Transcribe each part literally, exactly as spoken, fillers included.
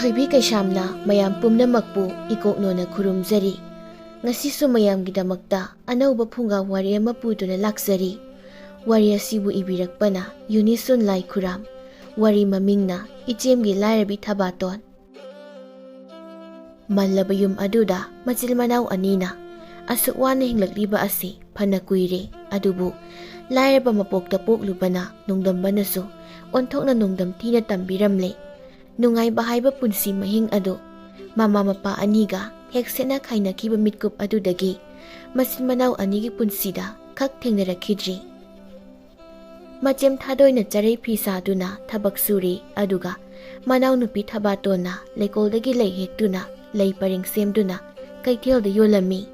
ꯊꯣꯏꯕꯤ ꯀꯩꯁꯥꯝꯅ ꯃꯌꯥꯝ ꯄꯨꯝꯅꯃꯛꯄꯨ ꯏꯀꯣꯛꯅꯣꯅ ꯈꯨꯔꯨꯝꯖꯔꯤ꯫ ꯉꯁꯤꯁꯨ ꯃꯌꯥꯝꯒꯤꯗꯃꯛꯇ ꯑꯅꯧꯕ ꯐꯨꯡꯒꯥ ꯋꯥꯔꯤ ꯑꯃ ꯄꯨꯗꯨꯅ ꯂꯥꯛꯆꯔꯤ꯫ ꯋꯥꯔꯤ ꯑꯁꯤꯕꯨ ꯏꯕꯤꯔꯛꯄꯅ ꯌꯨꯅꯤꯁꯨꯟ ꯂꯥꯏꯈꯨꯔꯥꯝ꯫ ꯋꯥꯔꯤ ꯃꯃꯤꯡꯅ ꯏꯆꯦꯝꯒꯤ ꯂꯥꯏꯔꯕꯤ ꯊꯕꯥꯇꯣꯟ꯫ ꯃꯜꯂꯕ ꯌꯨꯝ ꯑꯗꯨꯗ ꯃꯆꯤꯜ ꯃꯅꯥꯎ ꯑꯅꯤꯅ ꯑꯁꯨꯛ ꯋꯥꯅ ꯍꯤꯡꯂꯛꯂꯤꯕ ꯑꯁꯤ ꯐꯅ ꯀꯨꯏꯔꯦ꯫ ꯑꯗꯨꯕꯨ ꯂꯥꯏꯔꯕ ꯃꯄꯣꯛꯇ ꯄꯣꯛꯂꯨꯕꯅ ꯅꯣꯡꯗꯝꯕꯅꯁꯨ ꯑꯣꯟꯊꯣꯛꯅ ꯅꯣꯡꯗꯝ ꯊꯤꯅ ꯇꯝꯕꯤꯔꯝꯂꯦ꯫ ꯅꯨꯡꯉꯥꯏꯕ ꯍꯥꯏꯕ ꯄꯨꯟꯁꯤ ꯃꯍꯤꯡ ꯑꯗꯨ ꯃꯃꯥ ꯃꯄꯥ ꯑꯅꯤꯒ ꯍꯦꯛ ꯁꯦꯠꯅ ꯈꯥꯏꯅꯈꯤꯕ ꯃꯤꯠꯀꯨꯞ ꯑꯗꯨꯗꯒꯤ ꯃꯆꯤꯟ ꯃꯅꯥꯎ ꯑꯅꯤꯒꯤ ꯄꯨꯟꯁꯤꯗ ꯈꯛ ꯊꯦꯡꯅꯔꯛꯈꯤꯗ꯭ꯔꯤ꯫ ꯃꯆꯦꯝ ꯊꯥꯗꯣꯏꯅ ꯆꯔꯩ ꯐꯤ ꯁꯥꯗꯨꯅ ꯊꯕꯛ ꯁꯨꯔꯤ, ꯑꯗꯨꯒ ꯃꯅꯥꯎꯅꯨꯄꯤ ꯊꯕꯥꯇꯣꯟꯅ ꯂꯩꯀꯣꯜꯗꯒꯤ ꯂꯩ ꯍꯦꯛꯇꯨꯅ ꯂꯩ ꯄꯔꯦꯡ ꯁꯦꯝꯗꯨꯅ ꯀꯩꯊꯦꯜꯗ ꯌꯣꯜꯂꯝꯃꯤ꯫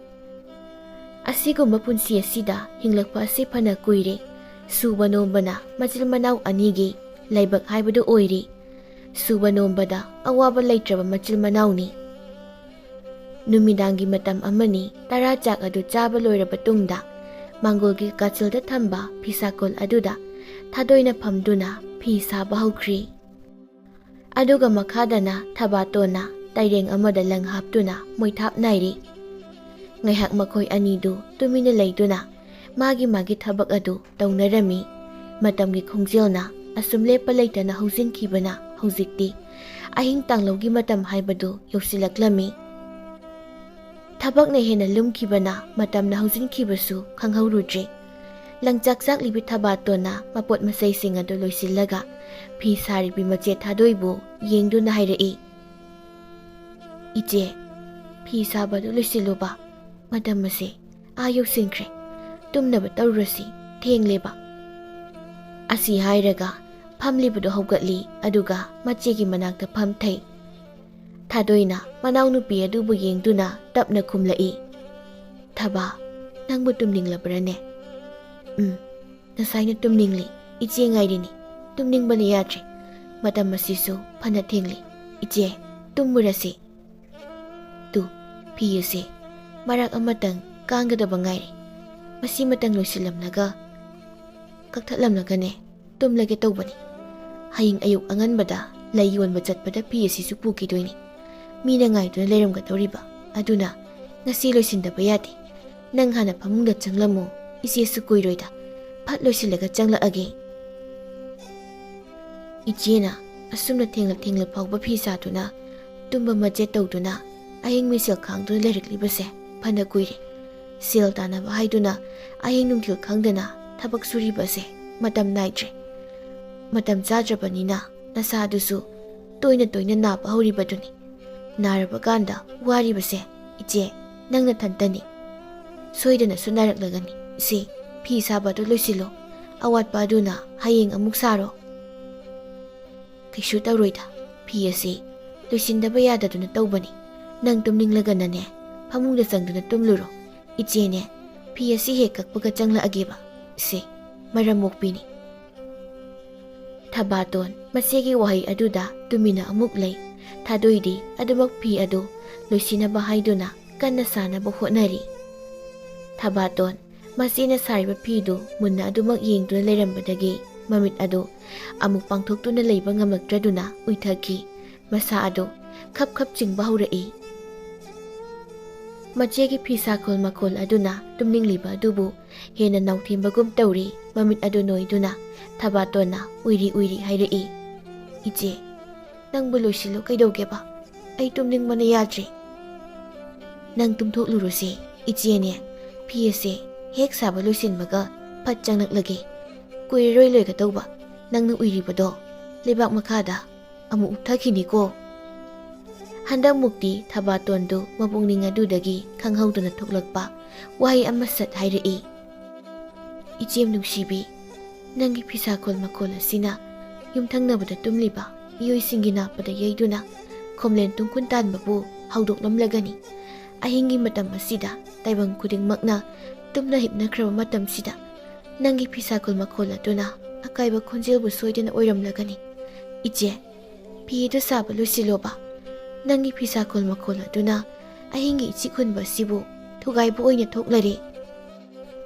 ꯑꯁꯤꯒꯨꯝꯕ ꯄꯨꯟꯁꯤ ꯑꯁꯤꯗ ꯍꯤꯡꯂꯛꯄ ꯑꯁꯤ ꯐꯅ ꯀꯨꯏꯔꯦ꯫ ꯁꯨꯕ ꯅꯣꯝꯕꯅ ꯃꯆꯤꯜ ꯃꯅꯥꯎ ꯑꯅꯤꯒꯤ ꯂꯥꯏꯕꯛ ꯍꯥꯏꯕꯗꯨ ꯑꯣꯏꯔꯤ꯫ ꯁꯨꯕ ꯅꯣꯝꯕꯗ ꯑꯋꯥꯕ ꯂꯩꯇ꯭ꯔꯕ ꯃꯆꯤꯜ ꯃꯅꯥꯎꯅꯤ꯫ ꯅꯨꯃꯤꯗꯥꯡꯒꯤ ꯃꯇꯝ ꯑꯃꯅꯤ꯫ ꯇꯔꯥ ꯆꯥꯛ ꯑꯗꯨ ꯆꯥꯕ ꯂꯣꯏꯔꯕ ꯇꯨꯡꯗ ꯃꯥꯡꯒꯣꯜꯒꯤ ꯀꯥꯆꯤꯜꯗ ꯊꯝꯕ ꯐꯤꯁꯥꯀꯣꯜ ꯑꯗꯨꯗ ꯊꯥꯗꯣꯏꯅ ꯐꯝꯗꯨꯅ ꯐꯤ ꯁꯥꯕ ꯍꯧꯈ꯭ꯔꯤ꯫ ꯑꯗꯨꯒ ꯃꯈꯥꯗꯅ ꯊꯕꯥꯇꯣꯟꯅ ꯇꯩꯔꯦꯡ ꯑꯃꯗ ꯂꯪ ꯍꯥꯞꯇꯨꯅ ꯃꯣꯏꯊꯥꯞ ꯅꯥꯏꯔꯤ꯫ ꯉꯥꯏꯍꯥꯛ ꯃꯈꯣꯏ ꯑꯅꯤꯗꯨ ꯇꯨꯃꯤꯟꯅ ꯂꯩꯗꯨꯅ ꯃꯥꯒꯤ ꯃꯥꯒꯤ ꯊꯕꯛ ꯑꯗꯨ ꯇꯧꯅꯔꯝꯃꯤ꯫ ꯃꯇꯝꯒꯤ ꯈꯣꯡꯖꯦꯜꯅ ꯑꯁꯨꯝ ꯂꯦꯞꯄ ꯂꯩꯇꯅ ꯍꯧꯖꯤꯟꯈꯤꯕꯅ ꯍꯧꯖꯤꯛꯇꯤ ꯑꯍꯤꯡ ꯇꯥꯡꯂꯧꯒꯤ ꯃꯇꯝ ꯍꯥꯏꯕꯗꯨ ꯌꯧꯁꯤꯜꯂꯛꯂꯝꯃꯤ꯫ ꯊꯕꯛꯅ ꯍꯦꯟꯅ ꯂꯨꯝꯈꯤꯕꯅ ꯃꯇꯝꯅ ꯍꯧꯖꯤꯟꯈꯤꯕꯁꯨ ꯈꯪꯍꯧꯔꯨꯗ꯭ꯔꯦ꯫ ꯂꯪꯆꯥꯛ ꯆꯥꯛꯂꯤꯕꯤ ꯊꯕꯥꯇꯣꯟꯅ ꯃꯄꯣꯠ ꯃꯆꯩꯁꯤꯡ ꯑꯗꯨ ꯂꯣꯏꯁꯤꯜꯂꯒ ꯐꯤ ꯁꯥꯔꯤꯕꯤ ꯃꯆꯦ ꯊꯥꯗꯣꯏꯕꯨ ꯌꯦꯡꯗꯨꯅ ꯍꯥꯏꯔꯛꯏ, "ꯏꯆꯦ, ꯐꯤ ꯁꯥꯕꯗꯨ ꯂꯣꯏꯁꯤꯜꯂꯨꯕ꯫ ꯃꯇꯝ ꯑꯁꯦ ꯑꯥ ꯌꯧꯁꯤꯟꯈ꯭ꯔꯦ꯫ ꯇꯨꯝꯅꯕ ꯇꯧꯔꯨꯔꯁꯤ, ꯊꯦꯡꯂꯦꯕ꯫" ꯑꯁꯤ ꯍꯥꯏꯔꯒ ꯐꯝꯂꯤꯕꯗꯨ ꯍꯧꯒꯠꯂꯤ, ꯑꯗꯨꯒ ꯃꯆꯦꯒꯤ ꯃꯅꯥꯛꯇ ꯐꯝꯊꯩ꯫ ꯊꯥꯗꯣꯏꯅ ꯃꯅꯥꯎꯅꯨꯄꯤ ꯑꯗꯨꯕꯨ ꯌꯦꯡꯗꯨꯅ ꯇꯞꯅ ꯈꯨꯝꯂꯛꯏ, "ꯊꯕꯥ, ꯅꯪꯕꯨ ꯇꯨꯝꯅꯤꯡꯂꯕ꯭ꯔꯅꯦ?" "ꯎꯝ, ꯉꯁꯥꯏꯅ ꯇꯨꯝꯅꯤꯡꯂꯤ꯫ ꯏꯆꯦ ꯉꯥꯏꯔꯤꯅꯤ꯫ ꯇꯨꯝꯅꯤꯡꯕꯅ ꯌꯥꯗ꯭ꯔꯦ꯫ ꯃꯇꯝ ꯑꯁꯤꯁꯨ ꯐꯅ ꯊꯦꯡꯂꯤ꯫ ꯏꯆꯦ, ꯇꯨꯝꯃꯨꯔꯁꯤ꯫ ꯇꯨ, ꯐꯤ ꯑꯁꯤ ꯃꯔꯛ ꯑꯃꯇꯪ ꯀꯥꯡꯒꯗꯕ ꯉꯥꯏꯔꯦ꯫ ꯃꯁꯤꯃꯇꯪ ꯂꯣꯏꯁꯤꯜꯂꯝꯂꯒ, ꯀꯛꯊꯠꯂꯝꯂꯒꯅꯦ ꯇꯨꯝꯂꯒꯦ ꯇꯧꯕꯅꯤ꯫ ꯍꯌꯦꯡ ꯑꯌꯨꯛ ꯑꯉꯟꯕꯗ ꯂꯩ ꯌꯣꯟꯕ ꯆꯠꯄꯗ ꯐꯤ ꯑꯁꯤꯁꯨ ꯄꯨꯈꯤꯗꯣꯏꯅꯤ꯫ ꯃꯤꯅ ꯉꯥꯏꯗꯨꯅ ꯂꯩꯔꯝꯒꯗꯧꯔꯤꯕ꯫ ꯑꯗꯨꯅ ꯉꯁꯤ ꯂꯣꯏꯁꯤꯟꯗꯕ ꯌꯥꯗꯦ꯫ ꯅꯪ ꯍꯥꯟꯅ ꯐꯃꯨꯡꯗ ꯆꯪꯂꯝꯃꯣ꯫ ꯏꯆꯦꯁꯨ ꯀꯨꯏꯔꯣꯏꯗ꯫ ꯐꯠ ꯂꯣꯏꯁꯤꯜꯂꯒ ꯆꯪꯂꯛꯑꯒꯦ꯫ ꯏꯆꯦꯅ ꯑꯁꯨꯝꯅ ꯊꯦꯡꯂꯞ ꯊꯦꯡꯂꯞ ꯐꯥꯎꯕ ꯐꯤ ꯁꯥꯗꯨꯅ, ꯇꯨꯝꯕ ꯃꯆꯦꯠ ꯇꯧꯗꯨꯅ, ꯑꯍꯤꯡ ꯃꯤꯁꯦꯜ ꯈꯥꯡꯗꯨꯅ ꯂꯩꯔꯛꯂꯤꯕꯁꯦ ꯐꯅ ꯀꯨꯏꯔꯦ꯫ ꯁꯦꯜ ꯇꯥꯅꯕ ꯍꯥꯏꯗꯨꯅ ꯑꯍꯤꯡ ꯅꯨꯡꯊꯤꯜ ꯈꯪꯗꯅ ꯊꯕꯛ ꯁꯨꯔꯤꯕꯁꯦ ꯃꯇꯝ ꯅꯥꯏꯗ꯭ꯔꯦ꯫ ꯃꯇꯝ ꯆꯥꯗ꯭ꯔꯕꯅꯤꯅ ꯅꯁꯥꯗꯨꯁꯨ ꯇꯣꯏꯅ ꯇꯣꯏꯅ ꯅꯥꯕ ꯍꯧꯔꯤꯕꯗꯨꯅꯤ꯫ ꯅꯥꯔꯕ ꯀꯥꯟꯗ ꯋꯥꯔꯤꯕꯁꯦ, ꯏꯆꯦ, ꯅꯪ ꯅꯊꯟꯇꯅꯤ꯫ ꯁꯣꯏꯗꯅꯁꯨ ꯅꯥꯔꯛꯂꯒꯅꯤ꯫ ꯁꯤ ꯐꯤ ꯁꯥꯕꯗꯨ ꯂꯣꯏꯁꯤꯜꯂꯣ꯫ ꯑꯋꯥꯠꯄ ꯑꯗꯨꯅ ꯍꯌꯦꯡ ꯑꯃꯨꯛ ꯁꯥꯔꯣ꯫ ꯀꯩꯁꯨ ꯇꯧꯔꯣꯏꯗ꯫ ꯐꯤ ꯑꯁꯤ ꯂꯣꯏꯁꯤꯟꯗꯕ ꯌꯥꯗꯗꯨꯅ ꯇꯧꯕꯅꯤ꯫ ꯅꯪ ꯇꯨꯝꯅꯤꯡꯂꯒꯅꯅꯦ, ꯐꯃꯨꯡꯗ ꯆꯪꯗꯨꯅ ꯇꯨꯝꯂꯨꯔꯣ꯫ ꯏꯆꯦꯅꯦ, ꯐꯤ ꯑꯁꯤ ꯍꯦꯛ ꯀꯛꯄꯒ ꯆꯪꯂꯛꯑꯒꯦꯕ꯫ ꯁꯦ, ꯃꯔꯝ ꯃꯣꯛꯄꯤꯅꯤ꯫ ꯊꯕꯥꯇꯣꯟ ꯃꯆꯦꯒꯤ ꯋꯥꯍꯩ ꯑꯗꯨꯗ ꯇꯨꯃꯤꯟꯅ ꯑꯃꯨꯛ ꯂꯩ꯫ ꯊꯥꯗꯣꯏꯗꯤ ꯑꯗꯨꯃꯛ ꯐꯤ ꯑꯗꯨ ꯂꯣꯏꯁꯤꯟꯅꯕ ꯍꯥꯏꯗꯨꯅ ꯀꯟꯅ ꯁꯥꯅꯕ ꯍꯣꯠꯅꯔꯤ꯫ ꯊꯕꯥꯇꯣꯟ ꯃꯆꯦꯅ ꯁꯥꯔꯤꯕ ꯐꯤꯗꯨ ꯃꯨꯟꯅ ꯑꯗꯨꯃꯛ ꯌꯦꯡꯗꯨꯅ ꯂꯩꯔꯝꯕꯗꯒꯤ ꯃꯃꯤꯠ ꯑꯗꯨ ꯑꯃꯨꯛ ꯄꯥꯡꯊꯣꯛꯇꯨꯅ ꯂꯩꯕ ꯉꯝꯂꯛꯇ꯭ꯔꯗꯨꯅ ꯎꯏꯊꯈꯤ꯫ ꯃꯁꯥ ꯑꯗꯨ ꯈꯞ ꯈꯞ ꯆꯤꯡꯕ ꯍꯧꯔꯛꯏ꯫ ꯃꯆꯦꯒꯤ ꯐꯤꯁꯥꯈꯣꯜ ꯃꯈꯣꯜ ꯑꯗꯨꯅ ꯇꯨꯝꯅꯤꯡꯂꯤꯕ ꯑꯗꯨꯕꯨ ꯍꯦꯟꯅ ꯅꯥꯎꯊꯦꯝꯕꯒꯨꯝ ꯇꯧꯔꯤ꯫ ꯃꯃꯤꯠ ꯑꯗꯨ ꯅꯣꯏꯗꯨꯅ ꯊꯕꯥꯇꯣꯟꯅ ꯎꯏꯔꯤ ꯎꯏꯔꯤ ꯍꯥꯏꯔꯛꯏ, "ꯏꯆꯦ, ꯅꯪꯕꯨ ꯂꯣꯏꯁꯤꯜꯂꯨ ꯀꯩꯗꯧꯒꯦꯕ? ꯑꯩ ꯇꯨꯝꯅꯤꯡꯕꯅ ꯌꯥꯗ꯭ꯔꯦ꯫" "ꯅꯪ ꯇꯨꯝꯊꯣꯛꯂꯨꯔꯣꯁꯦ, ꯏꯆꯦꯅꯦ꯫ ꯐꯤ ꯑꯁꯦ ꯍꯦꯛ ꯁꯥꯕ ꯂꯣꯏꯁꯤꯟꯕꯒ ꯐꯠ ꯆꯪꯂꯛꯂꯒꯦ꯫ ꯀꯨꯏꯔꯔꯣꯏ ꯂꯣꯏꯒꯗꯧꯕ ꯅꯪꯅ ꯎꯏꯔꯤꯕꯗꯣ ꯂꯩꯕꯥꯛ ꯃꯈꯥꯗ ꯑꯃꯨꯛ ꯎꯞꯊꯈꯤꯅꯤꯀꯣ꯫" ꯍꯟꯗꯛꯃꯨꯛꯇꯤ ꯊꯕꯥꯇꯣꯟꯗꯨ ꯃꯄꯨꯛꯅꯤꯡ ꯑꯗꯨꯗꯒꯤ ꯈꯪꯍꯧꯗꯅ ꯊꯣꯛꯂꯛꯄ ꯋꯥꯍꯩ ꯑꯃ ꯁꯠ ꯍꯥꯏꯔꯛꯏ, "ꯏꯆꯦꯝ ꯅꯨꯡꯁꯤꯕꯤ, ꯅꯪꯒꯤ ꯐꯤꯁꯥꯈꯣꯜ ꯃꯈꯣꯜ ꯑꯁꯤꯅ ꯌꯨꯝꯊꯪꯅꯕꯗ ꯇꯨꯝꯂꯤꯕ ꯃꯤꯑꯣꯏꯁꯤꯡꯒꯤ ꯅꯥꯞꯄꯗ ꯌꯩꯗꯨꯅ ꯈꯣꯝꯂꯦꯟ ꯇꯨꯡꯈꯨꯟ ꯇꯥꯟꯕꯕꯨ ꯍꯧꯗꯣꯛꯂꯝꯂꯒꯅꯤ꯫ ꯑꯍꯤꯡꯒꯤ ꯃꯇꯝ ꯑꯁꯤꯗ ꯇꯥꯏꯕꯪ ꯈꯨꯗꯤꯡꯃꯛꯅ ꯇꯨꯝꯅ ꯍꯤꯞꯅꯈ꯭ꯔꯕ ꯃꯇꯝꯁꯤꯗ ꯅꯪꯒꯤ ꯐꯤꯁꯥꯈꯣꯜ ꯃꯈꯣꯜ ꯑꯗꯨꯅ ꯑꯀꯥꯏꯕ ꯈꯣꯟꯖꯦꯜꯕꯨ ꯁꯣꯏꯗꯅ ꯑꯣꯏꯔꯝꯂꯒꯅꯤ꯫ ꯏꯆꯦ, ꯐꯤ ꯑꯗꯨ ꯁꯥꯕ ꯂꯣꯏꯁꯤꯜꯂꯣꯕ꯫ ꯅꯪꯒꯤ ꯐꯤꯁꯥꯈꯣꯜ ꯃꯈꯣꯜ ꯑꯗꯨꯅ ꯑꯍꯤꯡꯒꯤ ꯏꯆꯤꯛ ꯍꯨꯟꯕ ꯑꯁꯤꯕꯨ ꯊꯨꯒꯥꯏꯕ ꯑꯣꯏꯅ ꯊꯣꯛꯂꯔꯦ꯫"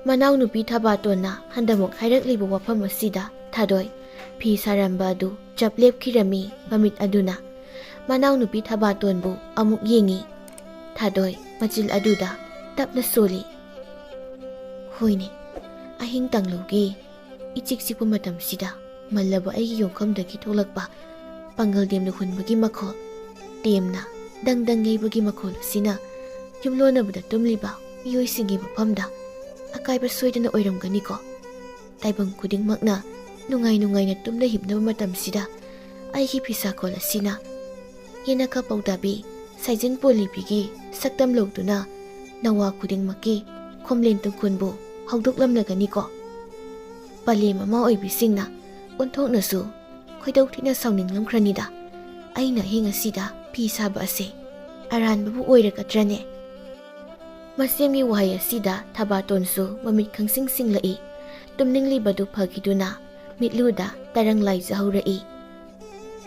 ꯃꯅꯥꯎꯅꯨꯄꯤ ꯊꯕꯥꯇꯣꯟꯅ ꯍꯟꯗꯃꯛ ꯍꯥꯏꯔꯛꯂꯤꯕ ꯋꯥꯐꯝ ꯑꯁꯤꯗ ꯊꯥꯗꯣꯏ ꯐꯤ ꯁꯥꯔꯝꯕ ꯑꯗꯨ ꯆꯞ ꯂꯦꯞꯈꯤꯔꯝꯃꯤ꯫ ꯃꯃꯤꯠ ꯑꯗꯨꯅ ꯃꯅꯥꯎꯅꯨꯄꯤ ꯊꯕꯥꯇꯣꯟꯕꯨ ꯑꯃꯨꯛ ꯌꯦꯡꯉꯤ꯫ ꯊꯥꯗꯣꯏ ꯃꯆꯤꯜ ꯑꯗꯨꯗ ꯇꯞꯅ ꯁꯣꯜꯂꯤ꯫ ꯍꯣꯏꯅꯦ, ꯑꯍꯤꯡ ꯇꯥꯡꯂꯧꯒꯤ ꯏꯆꯤꯛ ꯆꯤꯛꯄ ꯃꯇꯝꯁꯤꯗ ꯃꯜꯂꯕ ꯑꯩꯒꯤ ꯌꯣꯡꯐꯝꯗꯒꯤ ꯊꯣꯛꯂꯛꯄ ꯄꯥꯡꯒꯜ ꯗꯦꯝꯅ ꯍꯨꯟꯕꯒꯤ ꯃꯈꯣꯜ, ꯇꯦꯝꯅ ꯗꯪ ꯗꯪ ꯌꯩꯕꯒꯤ ꯃꯈꯣꯜ ꯑꯁꯤꯅ ꯌꯨꯝꯂꯣꯟꯅꯕꯗ ꯇꯨꯝꯂꯤꯕ ꯃꯤꯑꯣꯏꯁꯤꯡꯒꯤ ꯃꯐꯝꯗ ꯑꯀꯥꯏꯕ ꯁꯣꯏꯗꯅ ꯑꯣꯏꯔꯝꯒꯅꯤꯀꯣ꯫ ꯇꯥꯏꯕꯪ ꯈꯨꯗꯤꯡꯃꯛꯅ ꯅꯨꯡꯉꯥꯏ ꯅꯨꯡꯉꯥꯏꯅ ꯇꯨꯝꯅ ꯍꯤꯞꯅꯕ ꯃꯇꯝꯁꯤꯗ ꯑꯩꯒꯤ ꯐꯤꯁꯥꯀꯣꯜ ꯑꯁꯤꯅ ꯌꯦꯅꯈꯥ ꯄꯥꯎꯇꯥꯕꯤ ꯁꯥꯏꯖꯤꯟ ꯄꯣꯜꯂꯤꯕꯤꯒꯤ ꯁꯛꯇꯝ ꯂꯧꯗꯨꯅ ꯅꯋꯥ ꯈꯨꯗꯤꯡꯃꯛꯀꯤ ꯈꯣꯝꯂꯦꯟ ꯇꯨꯡꯈꯨꯜꯕꯨ ꯍꯧꯗꯣꯛꯂꯝꯂꯒꯅꯤꯀꯣ꯫ ꯄꯂꯦꯝ ꯑꯃ ꯑꯣꯏꯕꯤꯁꯤꯡꯅ ꯑꯣꯟꯊꯣꯛꯅꯁꯨ ꯈꯣꯏꯗꯧ ꯊꯤꯅ ꯁꯥꯎꯅꯤꯡꯂꯝꯈ꯭ꯔꯅꯤꯗ꯫ ꯑꯩꯅ ꯑꯍꯤꯡ ꯑꯁꯤꯗ ꯐꯤ ꯁꯥꯕ ꯑꯁꯦ ꯑꯔꯥꯟꯕꯕꯨ ꯑꯣꯏꯔꯒꯗ꯭ꯔꯅꯦ? ꯃꯁꯦꯝꯒꯤ ꯋꯥꯍꯩ ꯑꯁꯤꯗ ꯊꯕꯥꯇꯣꯟꯁꯨ ꯃꯃꯤꯠ ꯈꯪꯁꯤꯡ ꯁꯤꯡꯂꯛꯏ꯫ ꯇꯨꯝꯅꯤꯡꯂꯤꯕꯗꯨ ꯐꯈꯤꯗꯨꯅ ꯃꯤꯠꯂꯨꯗ ꯇꯔꯪ ꯂꯥꯏꯖꯍꯧꯔꯛꯏ꯫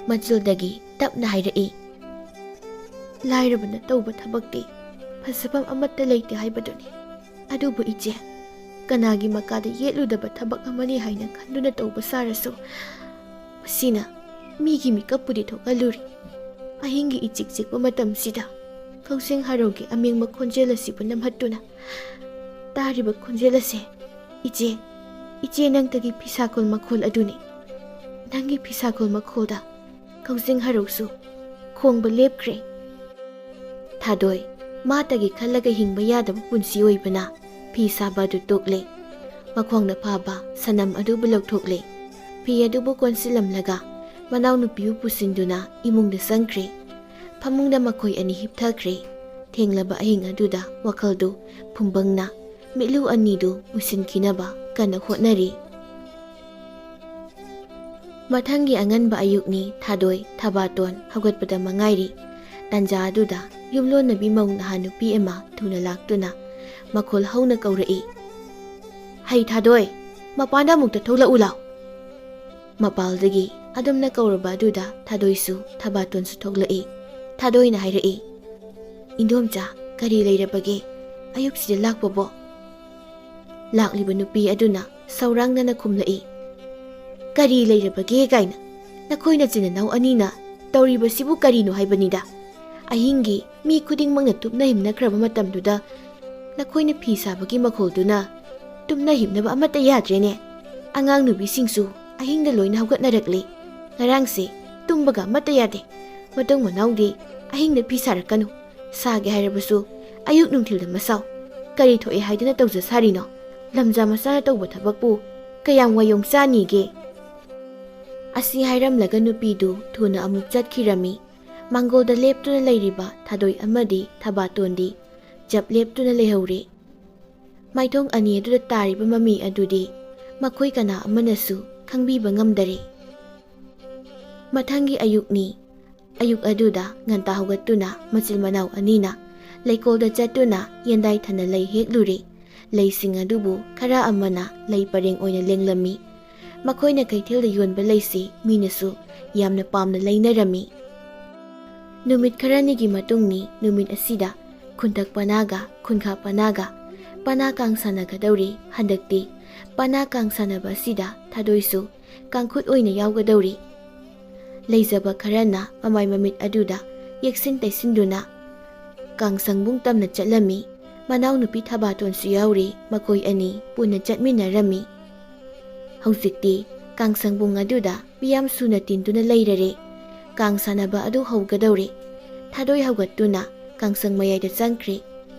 ꯃꯆꯤꯜꯗꯒꯤ ꯇꯞꯅ ꯍꯥꯏꯔꯛꯏ, "ꯂꯥꯏꯔꯕꯅ ꯇꯧꯕ ꯊꯕꯛꯇꯤ ꯐꯖꯐꯝ ꯑꯃꯠꯇ ꯂꯩꯇꯦ ꯍꯥꯏꯕꯗꯨꯅꯤ꯫ ꯑꯗꯨꯕꯨ ꯏꯆꯦ, ꯀꯅꯥꯒꯤ ꯃꯀꯥꯗ ꯌꯦꯠꯂꯨꯗꯕ ꯊꯕꯛ ꯑꯃꯅꯤ ꯍꯥꯏꯅ ꯈꯟꯗꯨꯅ ꯇꯧꯕ ꯁꯥꯔꯁꯨ, ꯃꯁꯤꯅ ꯃꯤꯒꯤ ꯃꯤꯀꯞꯄꯨꯗꯤ ꯊꯣꯛꯍꯜꯂꯨꯔꯤ꯫ ꯑꯍꯤꯡꯒꯤ ꯏꯆꯤꯛ ꯆꯤꯛꯄ ꯃꯇꯝꯁꯤꯗ ꯀꯛꯆꯤꯡ ꯍꯔꯥꯎꯒꯤ ꯑꯃꯦꯡꯕ ꯈꯣꯟꯖꯦꯜ ꯑꯁꯤꯕꯨ ꯅꯝꯍꯠꯇꯨꯅ ꯇꯥꯔꯤꯕ ꯈꯣꯟꯖꯦꯜ ꯑꯁꯦ, ꯏꯆꯦ, ꯏꯆꯦ ꯅꯪꯇꯒꯤ ꯐꯤꯁꯥꯀꯣꯜ ꯃꯈꯣꯜ ꯑꯗꯨꯅꯤ꯫ ꯅꯪꯒꯤ ꯐꯤꯁꯥꯀꯣꯜ ꯃꯈꯣꯜꯗ ꯀꯛꯆꯤꯡ ꯍꯔꯥꯎꯁꯨ ꯈꯣꯡꯕ ꯂꯦꯞꯈ꯭ꯔꯦ꯫" ꯊꯥꯗꯣꯏ, ꯃꯥꯇꯒꯤ ꯈꯜꯂꯒ ꯍꯤꯡꯕ ꯌꯥꯗꯕ ꯄꯨꯟꯁꯤ ꯑꯣꯏꯕꯅ, ꯐꯤ ꯁꯥꯕ ꯑꯗꯨ ꯇꯣꯛꯂꯦ꯫ ꯃꯈꯣꯡꯅ ꯐꯥꯕ ꯁꯅꯝ ꯑꯗꯨꯕꯨ ꯂꯧꯊꯣꯛꯂꯦ꯫ ꯐꯤ ꯑꯗꯨꯕꯨ ꯀꯣꯟꯁꯤꯜꯂꯝꯂꯒ ꯃꯅꯥꯎꯅꯨꯄꯤꯕꯨ ꯄꯨꯁꯤꯟꯗꯨꯅ ꯏꯃꯨꯡꯗ ꯆꯪꯈ꯭ꯔꯦ꯫ ꯐꯃꯨꯡꯗ ꯃꯈꯣꯏ ꯑꯅꯤ ꯍꯤꯞꯊꯈ꯭ꯔꯦ꯫ ꯊꯦꯡꯂꯕ ꯑꯍꯤꯡ ꯑꯗꯨꯗ ꯋꯥꯈꯜꯗꯨ ꯐꯨꯝꯕꯪꯅ ꯃꯤꯠꯂꯨ ꯑꯅꯤꯗꯨ ꯃꯨꯁꯤꯟꯈꯤꯅꯕ ꯀꯟꯅ ꯍꯣꯠꯅꯔꯤ꯫ ꯃꯊꯪꯒꯤ ꯑꯉꯟꯕ ꯑꯌꯨꯛꯅꯤ꯫ ꯊꯥꯗꯣꯏ, ꯊꯕꯥꯇꯣꯟ ꯍꯧꯒꯠꯄꯗ ꯃꯉꯥꯏꯔꯤ꯫ ꯇꯥꯟꯖꯥ ꯑꯗꯨꯗ ꯌꯨꯝꯂꯣꯟꯅꯕꯤ ꯃꯧ ꯅꯍꯥ ꯅꯨꯄꯤ ꯑꯃ ꯊꯨꯅ ꯂꯥꯛꯇꯨꯅ ꯃꯈꯣꯜ ꯍꯧꯅ ꯀꯧꯔꯛꯏ, "ꯍꯩ ꯊꯥꯗꯣꯏ, ꯃꯄꯥꯟꯗ ꯑꯃꯨꯛꯇ ꯊꯣꯛꯂꯛꯎ ꯂꯥꯎ꯫" ꯃꯄꯥꯜꯗꯒꯤ ꯑꯗꯨꯝꯅ ꯀꯧꯔꯕ ꯑꯗꯨꯗ ꯊꯥꯗꯣꯏꯁꯨ ꯊꯕꯥꯇꯣꯟꯁꯨ ꯊꯣꯛꯂꯛꯏ꯫ ꯊꯥꯗꯣꯏꯅ ꯍꯥꯏꯔꯛꯏ, "ꯏꯟꯗꯣꯝꯆꯥ, ꯀꯔꯤ ꯂꯩꯔꯕꯒꯦ? ꯑꯌꯨꯛꯁꯤꯗ ꯂꯥꯛꯄꯕꯣ?" ꯂꯥꯛꯂꯤꯕ ꯅꯨꯄꯤ ꯑꯗꯨꯅ ꯁꯧꯔꯥꯡꯅꯅ ꯈꯨꯝꯂꯛꯏ, "ꯀꯔꯤ ꯂꯩꯔꯕꯒꯦ?" ꯀꯥꯏꯅ꯫ "ꯅꯈꯣꯏ ꯅꯆꯤꯟ ꯅꯅꯥꯎ ꯑꯅꯤꯅ ꯇꯧꯔꯤꯕꯁꯤꯕꯨ ꯀꯔꯤꯅꯣ ꯍꯥꯏꯕꯅꯤꯗ? ꯑꯍꯤꯡꯒꯤ ꯃꯤ ꯈꯨꯗꯤꯡꯃꯛꯅ ꯇꯨꯝꯅ ꯍꯤꯞꯅꯈ꯭ꯔꯕ ꯃꯇꯝꯗꯨꯗ ꯅꯈꯣꯏꯅ ꯐꯤ ꯁꯥꯕꯒꯤ ꯃꯈꯣꯜꯗꯨꯅ ꯇꯨꯝꯅ ꯍꯤꯞꯅꯕ ꯑꯃꯠꯇ ꯌꯥꯗ꯭ꯔꯦꯅꯦ꯫ ꯑꯉꯥꯡ ꯅꯨꯕꯤꯁꯤꯡꯁꯨ ꯑꯍꯤꯡꯗ ꯂꯣꯏꯅ ꯍꯧꯒꯠꯅꯔꯛꯂꯦ꯫ ꯉꯔꯥꯡꯁꯦ ꯇꯨꯝꯕꯒ ꯑꯃꯠꯇ ꯌꯥꯗꯦ꯫ ꯃꯇꯨꯡ ꯃꯅꯥꯎꯗꯤ ꯑꯍꯤꯡꯗ ꯐꯤ ꯁꯥꯔꯛꯀꯅꯨ꯫ ꯁꯥꯒꯦ ꯍꯥꯏꯔꯕꯁꯨ ꯑꯌꯨꯛ ꯅꯨꯡꯊꯤꯜꯗ ꯃꯁꯥꯎ꯫ ꯀꯔꯤ ꯊꯣꯛꯑꯦ ꯍꯥꯏꯗꯨꯅ ꯇꯧꯖ ꯁꯥꯔꯤꯅꯣ? ꯂꯝꯖꯥ ꯃꯆꯥꯅ ꯇꯧꯕ ꯊꯕꯛꯄꯨ ꯀꯌꯥꯝ ꯋꯥꯌꯣꯡ ꯆꯥꯅꯤꯒꯦ?" ꯑꯁꯤ ꯍꯥꯏꯔꯝꯂꯒ ꯅꯨꯄꯤꯗꯨ ꯊꯨꯅ ꯑꯃꯨꯛ ꯆꯠꯈꯤꯔꯝꯃꯤ꯫ ꯃꯥꯡꯒꯣꯜꯗ ꯂꯦꯞꯇꯨꯅ ꯂꯩꯔꯤꯕ ꯊꯥꯗꯣꯏ ꯑꯃꯗꯤ ꯊꯕꯥꯇꯣꯟꯗꯤ ꯆꯞ ꯂꯦꯞꯇꯨꯅ ꯂꯩꯍꯧꯔꯦ꯫ ꯃꯥꯏꯊꯣꯡ ꯑꯅꯤ ꯑꯗꯨꯗ ꯇꯥꯔꯤꯕ ꯃꯃꯤ ꯑꯗꯨꯗꯤ ꯃꯈꯣꯏ ꯀꯅꯥ ꯑꯃꯅꯁꯨ ꯈꯪꯕꯤꯕ ꯉꯝꯗꯔꯦ꯫ ꯃꯊꯪꯒꯤ ꯑꯌꯨꯛꯅꯤ꯫ ꯑꯌꯨꯛ ꯑꯗꯨꯗ ꯉꯟꯇꯥ ꯍꯧꯒꯠꯇꯨꯅ ꯃꯆꯤꯜ ꯃꯅꯥꯎ ꯑꯅꯤꯅ ꯂꯩꯀꯣꯜꯗ ꯆꯠꯇꯨꯅ ꯌꯦꯟꯗꯥꯏ ꯊꯟꯅ ꯂꯩ ꯍꯦꯛꯂꯨꯔꯦ꯫ ꯂꯩꯁꯤꯡ ꯑꯗꯨꯕꯨ ꯈꯔ ꯑꯃꯅ ꯂꯩ ꯄꯔꯦꯡ ꯑꯣꯏꯅ ꯂꯦꯡꯂꯝꯃꯤ꯫ ꯃꯈꯣꯏꯅ ꯀꯩꯊꯦꯜꯗ ꯌꯣꯟꯕ ꯂꯩꯁꯤ ꯃꯤꯅꯁꯨ ꯌꯥꯝꯅ ꯄꯥꯝꯅ ꯂꯩꯅꯔꯝꯃꯤ꯫ ꯅꯨꯃꯤꯠ ꯈꯔꯅꯤꯒꯤ ꯃꯇꯨꯡꯅꯤ꯫ ꯅꯨꯃꯤꯠ ꯑꯁꯤꯗ ꯈꯨꯟꯊꯛ ꯄꯅꯥꯒ ꯈꯨꯟꯈꯥ ꯄꯅꯥꯒ ꯄꯅꯥ ꯀꯥꯡ ꯁꯥꯟꯅꯒꯗꯧꯔꯤ꯫ ꯍꯟꯗꯛꯇꯤ ꯄꯅꯥ ꯀꯥꯡ ꯁꯥꯟꯅꯕ ꯑꯁꯤꯗ ꯊꯥꯗꯣꯏꯁꯨ ꯀꯥꯡꯈꯨꯠ ꯑꯣꯏꯅ ꯌꯥꯎꯒꯗꯧꯔꯤ꯫ ꯂꯩꯖꯕ ꯈꯔꯅ ꯃꯃꯥꯏ ꯃꯃꯤꯠ ꯑꯗꯨꯗ ꯌꯦꯛꯁꯤꯟ ꯇꯩꯁꯤꯟꯗꯨꯅ ꯀꯥꯡꯁꯪꯕꯨꯡ ꯇꯝꯅ ꯆꯠꯂꯝꯃꯤ꯫ ꯃꯅꯥꯎꯅꯨꯄꯤ ꯊꯕꯥꯇꯣꯟꯁꯨ ꯌꯥꯎꯔꯤ꯫ ꯃꯈꯣꯏ ꯑꯅꯤ ꯄꯨꯟꯅ ꯆꯠꯃꯤꯟꯅꯔꯝꯃꯤ꯫ ꯍꯧꯖꯤꯛꯇꯤ ꯀꯥꯡꯁꯪꯕꯨꯡ ꯑꯗꯨꯗ ꯃꯤꯌꯥꯝ ꯁꯨꯅ ꯇꯤꯟꯗꯨꯅ ꯂꯩꯔꯔꯦ꯫ ꯀꯥꯡ ꯁꯥꯟꯅꯕ ꯑꯗꯨ ꯍꯧꯒꯗꯧꯔꯦ꯫ ꯊꯥꯗꯣꯏ ꯍꯧꯒꯠꯇꯨꯅ ꯀꯥꯡꯁꯪ ꯃꯌꯥꯏꯗ ꯆꯪꯈ꯭ꯔꯦ꯫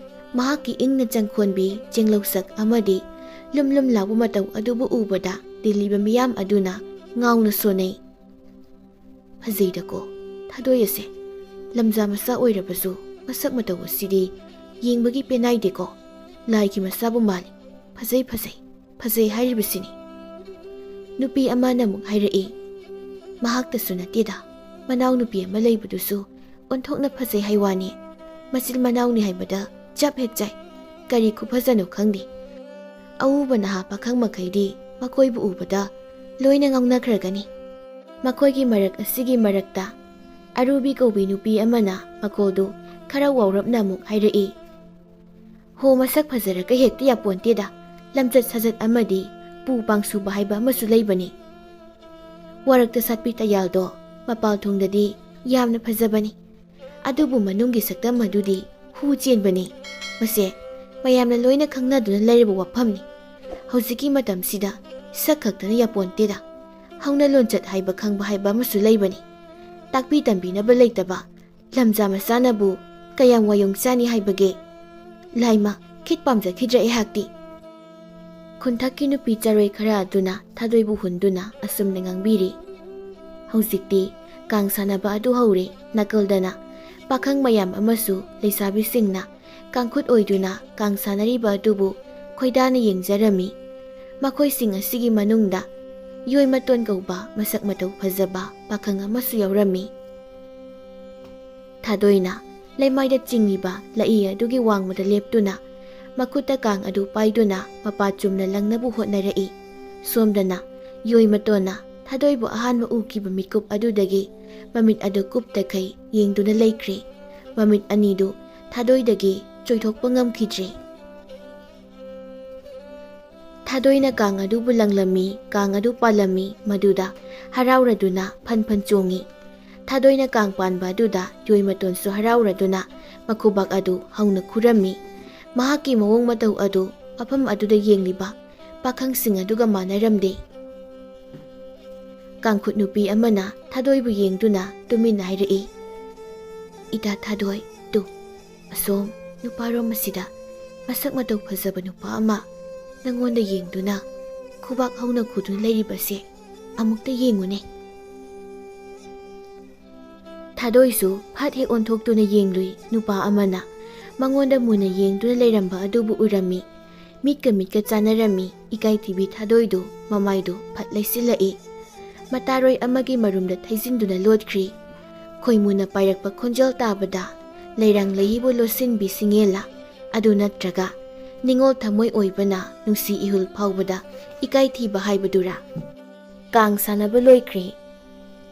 ꯃꯍꯥꯛꯀꯤ ꯏꯪꯅ ꯆꯪꯈꯣꯟꯕꯤ ꯆꯦꯡꯂꯧꯁꯛ ꯑꯃꯗꯤ ꯂꯨꯝ ꯂꯨꯝ ꯂꯥꯎꯕ ꯃꯇꯧ ꯑꯗꯨꯕꯨ ꯎꯕꯗ ꯇꯤꯜꯂꯤꯕ ꯃꯤꯌꯥꯝ ꯑꯗꯨꯅ ꯉꯥꯎꯅ ꯁꯣꯟꯅꯩ꯫ "ꯐꯖꯩꯗꯀꯣ ꯊꯥꯗꯣꯏ ꯑꯁꯦ꯫ ꯂꯝꯖꯥ ꯃꯆꯥ ꯑꯣꯏꯔꯕꯁꯨ ꯃꯁꯛ ꯃꯇꯧ ꯑꯁꯤꯗꯤ ꯌꯦꯡꯕꯒꯤ ꯄꯦꯅꯥꯏꯗꯦꯀꯣ꯫ ꯂꯥꯏꯒꯤ ꯃꯆꯥꯕꯨ ꯃꯥꯜꯂꯤ꯫ ꯐꯖꯩ, ꯐꯖꯩ, ꯐꯖꯩ ꯍꯥꯏꯔꯤꯕꯁꯤꯅꯤ꯫" ꯅꯨꯄꯤ ꯑꯃꯅ ꯑꯃꯨꯛ ꯍꯥꯏꯔꯛꯏ, "ꯃꯍꯥꯛꯇꯁꯨ ꯅꯠꯇꯦꯗ, ꯃꯅꯥꯎꯅꯨꯄꯤ ꯑꯃ ꯂꯩꯕꯗꯨꯁꯨ ꯑꯣꯟꯊꯣꯛꯅ ꯐꯖꯩ ꯍꯥꯏ ꯋꯥꯅꯤ꯫ ꯃꯆꯤꯜ ꯃꯅꯥꯎꯅꯤ ꯍꯥꯏꯕꯗ ꯆꯞ ꯍꯦꯛ ꯆꯥꯏ꯫ ꯀꯔꯤ ꯈꯨꯐꯖꯅꯣ ꯈꯪꯗꯦ꯫ ꯑꯎꯕ ꯅꯍꯥ ꯄꯥꯈꯪ ꯃꯈꯩꯗꯤ ꯃꯈꯣꯏꯕꯨ ꯎꯕꯗ ꯂꯣꯏꯅ ꯉꯥꯎꯅꯈ꯭ꯔꯒꯅꯤ꯫" ꯃꯈꯣꯏꯒꯤ ꯃꯔꯛ ꯑꯁꯤꯒꯤ ꯃꯔꯛꯇ ꯑꯔꯨꯕꯤ ꯀꯧꯕꯤ ꯅꯨꯄꯤ ꯑꯃꯅ ꯃꯈꯣꯜꯗꯨ ꯈꯔ ꯋꯥꯎꯔꯞꯅ ꯑꯃꯨꯛ ꯍꯥꯏꯔꯛꯏ, "ꯍꯣ, ꯃꯁꯛ ꯐꯖꯔꯒ ꯍꯦꯛꯇ ꯌꯥꯄꯣꯟꯇꯦꯗ꯫ ꯂꯝꯆꯠ ꯁꯥꯖꯠ ꯑꯃꯗꯤ ꯄꯨ ꯄꯥꯡꯁꯨꯕ ꯍꯥꯏꯕ ꯑꯃꯁꯨ ꯂꯩꯕꯅꯤ꯫" ꯋꯥꯔꯛꯇ ꯁꯥꯠꯄꯤ ꯇꯌꯥꯜꯗꯣ ꯃꯄꯥꯜ ꯊꯣꯡꯗꯗꯤ ꯌꯥꯝꯅ ꯐꯖꯕꯅꯤ, ꯑꯗꯨꯕꯨ ꯃꯅꯨꯡꯒꯤ ꯁꯛꯇꯝ ꯑꯗꯨꯗꯤ ꯍꯨ ꯆꯦꯟꯕꯅꯤ꯫ ꯃꯁꯦ ꯃꯌꯥꯝꯅ ꯂꯣꯏꯅ ꯈꯪꯅꯗꯨꯅ ꯂꯩꯔꯕ ꯋꯥꯐꯝꯅꯤ꯫ ꯍꯧꯖꯤꯛꯀꯤ ꯃꯇꯝꯁꯤꯗ ꯁꯛ ꯈꯛꯇꯅ ꯌꯥꯄꯣꯟꯇꯦꯗ꯫ ꯍꯧꯅ ꯂꯣꯟꯆꯠ ꯍꯥꯏꯕ ꯈꯪꯕ ꯍꯥꯏꯕ ꯑꯃꯁꯨ ꯂꯩꯕꯅꯤ꯫ ꯇꯥꯛꯄꯤ ꯇꯝꯕꯤꯅꯕ ꯂꯩꯇꯕ ꯂꯝꯖꯥ ꯃꯆꯥꯅꯕꯨ ꯀꯌꯥꯝ ꯋꯥꯌꯣꯡ ꯆꯥꯅꯤ ꯍꯥꯏꯕꯒꯦ? ꯂꯥꯏꯃ, ꯈꯤꯠ ꯄꯥꯝꯖꯈꯤꯗ꯭ꯔꯦ ꯑꯩꯍꯥꯛꯇꯤ꯫ ꯈꯨꯟꯊꯛꯀꯤ ꯅꯨꯄꯤ ꯆꯔꯣꯏ ꯈꯔ ꯑꯗꯨꯅ ꯊꯥꯗꯣꯏꯕꯨ ꯍꯨꯟꯗꯨꯅ ꯑꯁꯨꯝꯅ ꯉꯥꯡꯕꯤꯔꯤ꯫ ꯍꯧꯖꯤꯛꯇꯤ ꯀꯥꯡ ꯁꯥꯟꯅꯕ ꯑꯗꯨ ꯍꯧꯔꯦ꯫ ꯅꯥꯀꯜꯗꯅ ꯄꯥꯈꯪ ꯃꯌꯥꯝ ꯑꯃꯁꯨ ꯂꯩꯁꯥꯕꯤꯁꯤꯡꯅ ꯀꯥꯡꯈꯨꯠ ꯑꯣꯏꯗꯨꯅ ꯀꯥꯡ ꯁꯥꯟꯅꯔꯤꯕ ꯑꯗꯨꯕꯨ ꯈꯣꯏꯗꯥꯅ ꯌꯦꯡꯖꯔꯝꯃꯤ꯫ ꯃꯈꯣꯏꯁꯤꯡ ꯑꯁꯤꯒꯤ ꯃꯅꯨꯡꯗ ꯌꯣꯏꯃꯇꯣꯟ ꯀꯧꯕ ꯃꯁꯛ ꯃꯇꯧ ꯐꯖꯕ ꯄꯥꯈꯪ ꯑꯃꯁꯨ ꯌꯥꯎꯔꯝꯃꯤ꯫ ꯊꯥꯗꯣꯏꯅ ꯂꯩꯃꯥꯏꯗ ꯆꯤꯡꯂꯤꯕ ꯂꯛꯏ ꯑꯗꯨꯒꯤ ꯋꯥꯡꯃꯗ ꯂꯦꯞꯇꯨꯅ ꯃꯈꯨꯠꯇ ꯀꯥꯡ ꯑꯗꯨ ꯄꯥꯏꯗꯨꯅ ꯃꯄꯥ ꯆꯨꯝꯅ ꯂꯪꯅꯕ ꯍꯣꯠꯅꯔꯛꯏ꯫ ꯁꯣꯝꯗꯅ ꯌꯣꯏꯃꯇꯣꯟꯅ ꯊꯥꯗꯣꯏꯕꯨ ꯑꯍꯥꯟꯕ ꯎꯈꯤꯕ ꯃꯤꯀꯨꯞ ꯑꯗꯨꯗꯒꯤ ꯃꯃꯤꯠ ꯑꯗꯨ ꯀꯨꯞꯇꯈꯩ ꯌꯦꯡꯗꯨꯅ ꯂꯩꯈ꯭ꯔꯦ꯫ ꯃꯃꯤꯠ ꯑꯅꯤꯗꯨ ꯊꯥꯗꯣꯏꯗꯒꯤ ꯆꯣꯏꯊꯣꯛꯄ ꯉꯝꯈꯤꯗ꯭ꯔꯦ꯫ ꯊꯥꯗꯣꯏꯅ ꯀꯥꯡ ꯑꯗꯨꯕꯨ ꯂꯪꯂꯝꯃꯤ, ꯀꯥꯡ ꯑꯗꯨ ꯄꯥꯜꯂꯝꯃꯤ꯫ ꯃꯗꯨꯗ ꯍꯔꯥꯎꯔꯗꯨꯅ ꯐꯟ ꯐꯟ ꯆꯣꯡꯉꯤ꯫ ꯊꯥꯗꯣꯏꯅ ꯀꯥꯡ ꯄꯥꯟꯕ ꯑꯗꯨꯗ ꯌꯣꯏꯃꯇꯣꯟꯁꯨ ꯍꯔꯥꯎꯔꯗꯨꯅ ꯃꯈꯨꯕꯥꯛ ꯑꯗꯨ ꯍꯧꯅ ꯈꯨꯔꯝꯃꯤ꯫ ꯃꯍꯥꯛꯀꯤ ꯃꯑꯣꯡ ꯃꯇꯧ ꯑꯗꯨ ꯃꯐꯝ ꯑꯗꯨꯗ ꯌꯦꯡꯂꯤꯕ ꯄꯥꯈꯪꯁꯤꯡ ꯑꯗꯨꯒ ꯃꯥꯟꯅꯔꯝꯗꯦ꯫ ꯀꯥꯡꯈꯨꯠ ꯅꯨꯄꯤ ꯑꯃꯅ ꯊꯥꯗꯣꯏꯕꯨ ꯌꯦꯡꯗꯨꯅ ꯇꯨꯃꯤꯟꯅ ꯍꯥꯏꯔꯛꯏ, "ꯏꯇꯥ ꯊꯥꯗꯣꯏ, ꯇꯨ, ꯑꯁꯣꯝ ꯅꯨꯄꯥꯔꯣꯝ ꯑꯁꯤꯗ ꯃꯁꯛ ꯃꯇꯧ ꯐꯖꯕ ꯅꯨꯄꯥ ꯑꯃ ꯅꯪꯉꯣꯟꯗ ꯌꯦꯡꯗꯨꯅ ꯈꯨꯕꯥꯛ ꯍꯧꯅ ꯈꯨꯗꯨꯅ ꯂꯩꯔꯤꯕꯁꯦ ꯑꯃꯨꯛꯇ ꯌꯦꯡꯉꯨꯅꯦ꯫" ꯊꯥꯗꯣꯏꯁꯨ ꯐꯠ ꯍꯦꯛ ꯑꯣꯟꯊꯣꯛꯇꯨꯅ ꯌꯦꯡꯂꯨꯏ꯫ ꯅꯨꯄꯥ ꯑꯃꯅ ꯃꯉꯣꯟꯗ ꯃꯨꯟꯅ ꯌꯦꯡꯗꯨꯅ ꯂꯩꯔꯝꯕ ꯑꯗꯨꯕꯨ ꯎꯔꯝꯃꯤ꯫ ꯃꯤꯠꯀ ꯃꯤꯠꯀ ꯆꯥꯟꯅꯔꯝꯃꯤ꯫ ꯏꯀꯥꯏꯊꯤꯕꯤ ꯊꯥꯗꯣꯏꯗꯨ ꯃꯃꯥꯏꯗꯨ ꯐꯠ ꯂꯩꯁꯤꯜꯂꯛꯏ꯫ ꯃꯇꯥꯔꯣꯏ ꯑꯃꯒꯤ ꯃꯔꯨꯝꯗ ꯊꯩꯖꯤꯟꯗꯨꯅ ꯂꯣꯠꯈ꯭ꯔꯤ꯫ ꯈꯣꯏꯃꯨꯅ ꯄꯥꯏꯔꯛꯄ ꯈꯣꯟꯖꯦꯜ ꯇꯥꯕꯗ ꯂꯩꯔꯥꯡ ꯂꯩꯏꯕꯨ ꯂꯣꯠꯁꯤꯟꯕꯤ ꯁꯤꯡꯉꯦꯜꯂ ꯑꯗꯨ ꯅꯠꯇ꯭ꯔꯒ ꯅꯤꯡꯉꯣꯜ ꯊꯃꯣꯏ ꯑꯣꯏꯕꯅ ꯅꯨꯡꯁꯤ ꯏꯍꯨꯜ ꯐꯥꯎꯕꯗ ꯏꯀꯥꯏꯊꯤꯕ ꯍꯥꯏꯕꯗꯨꯔꯥ? ꯀꯥꯡ ꯁꯥꯟꯅꯕ ꯂꯣꯏꯈ꯭ꯔꯦ꯫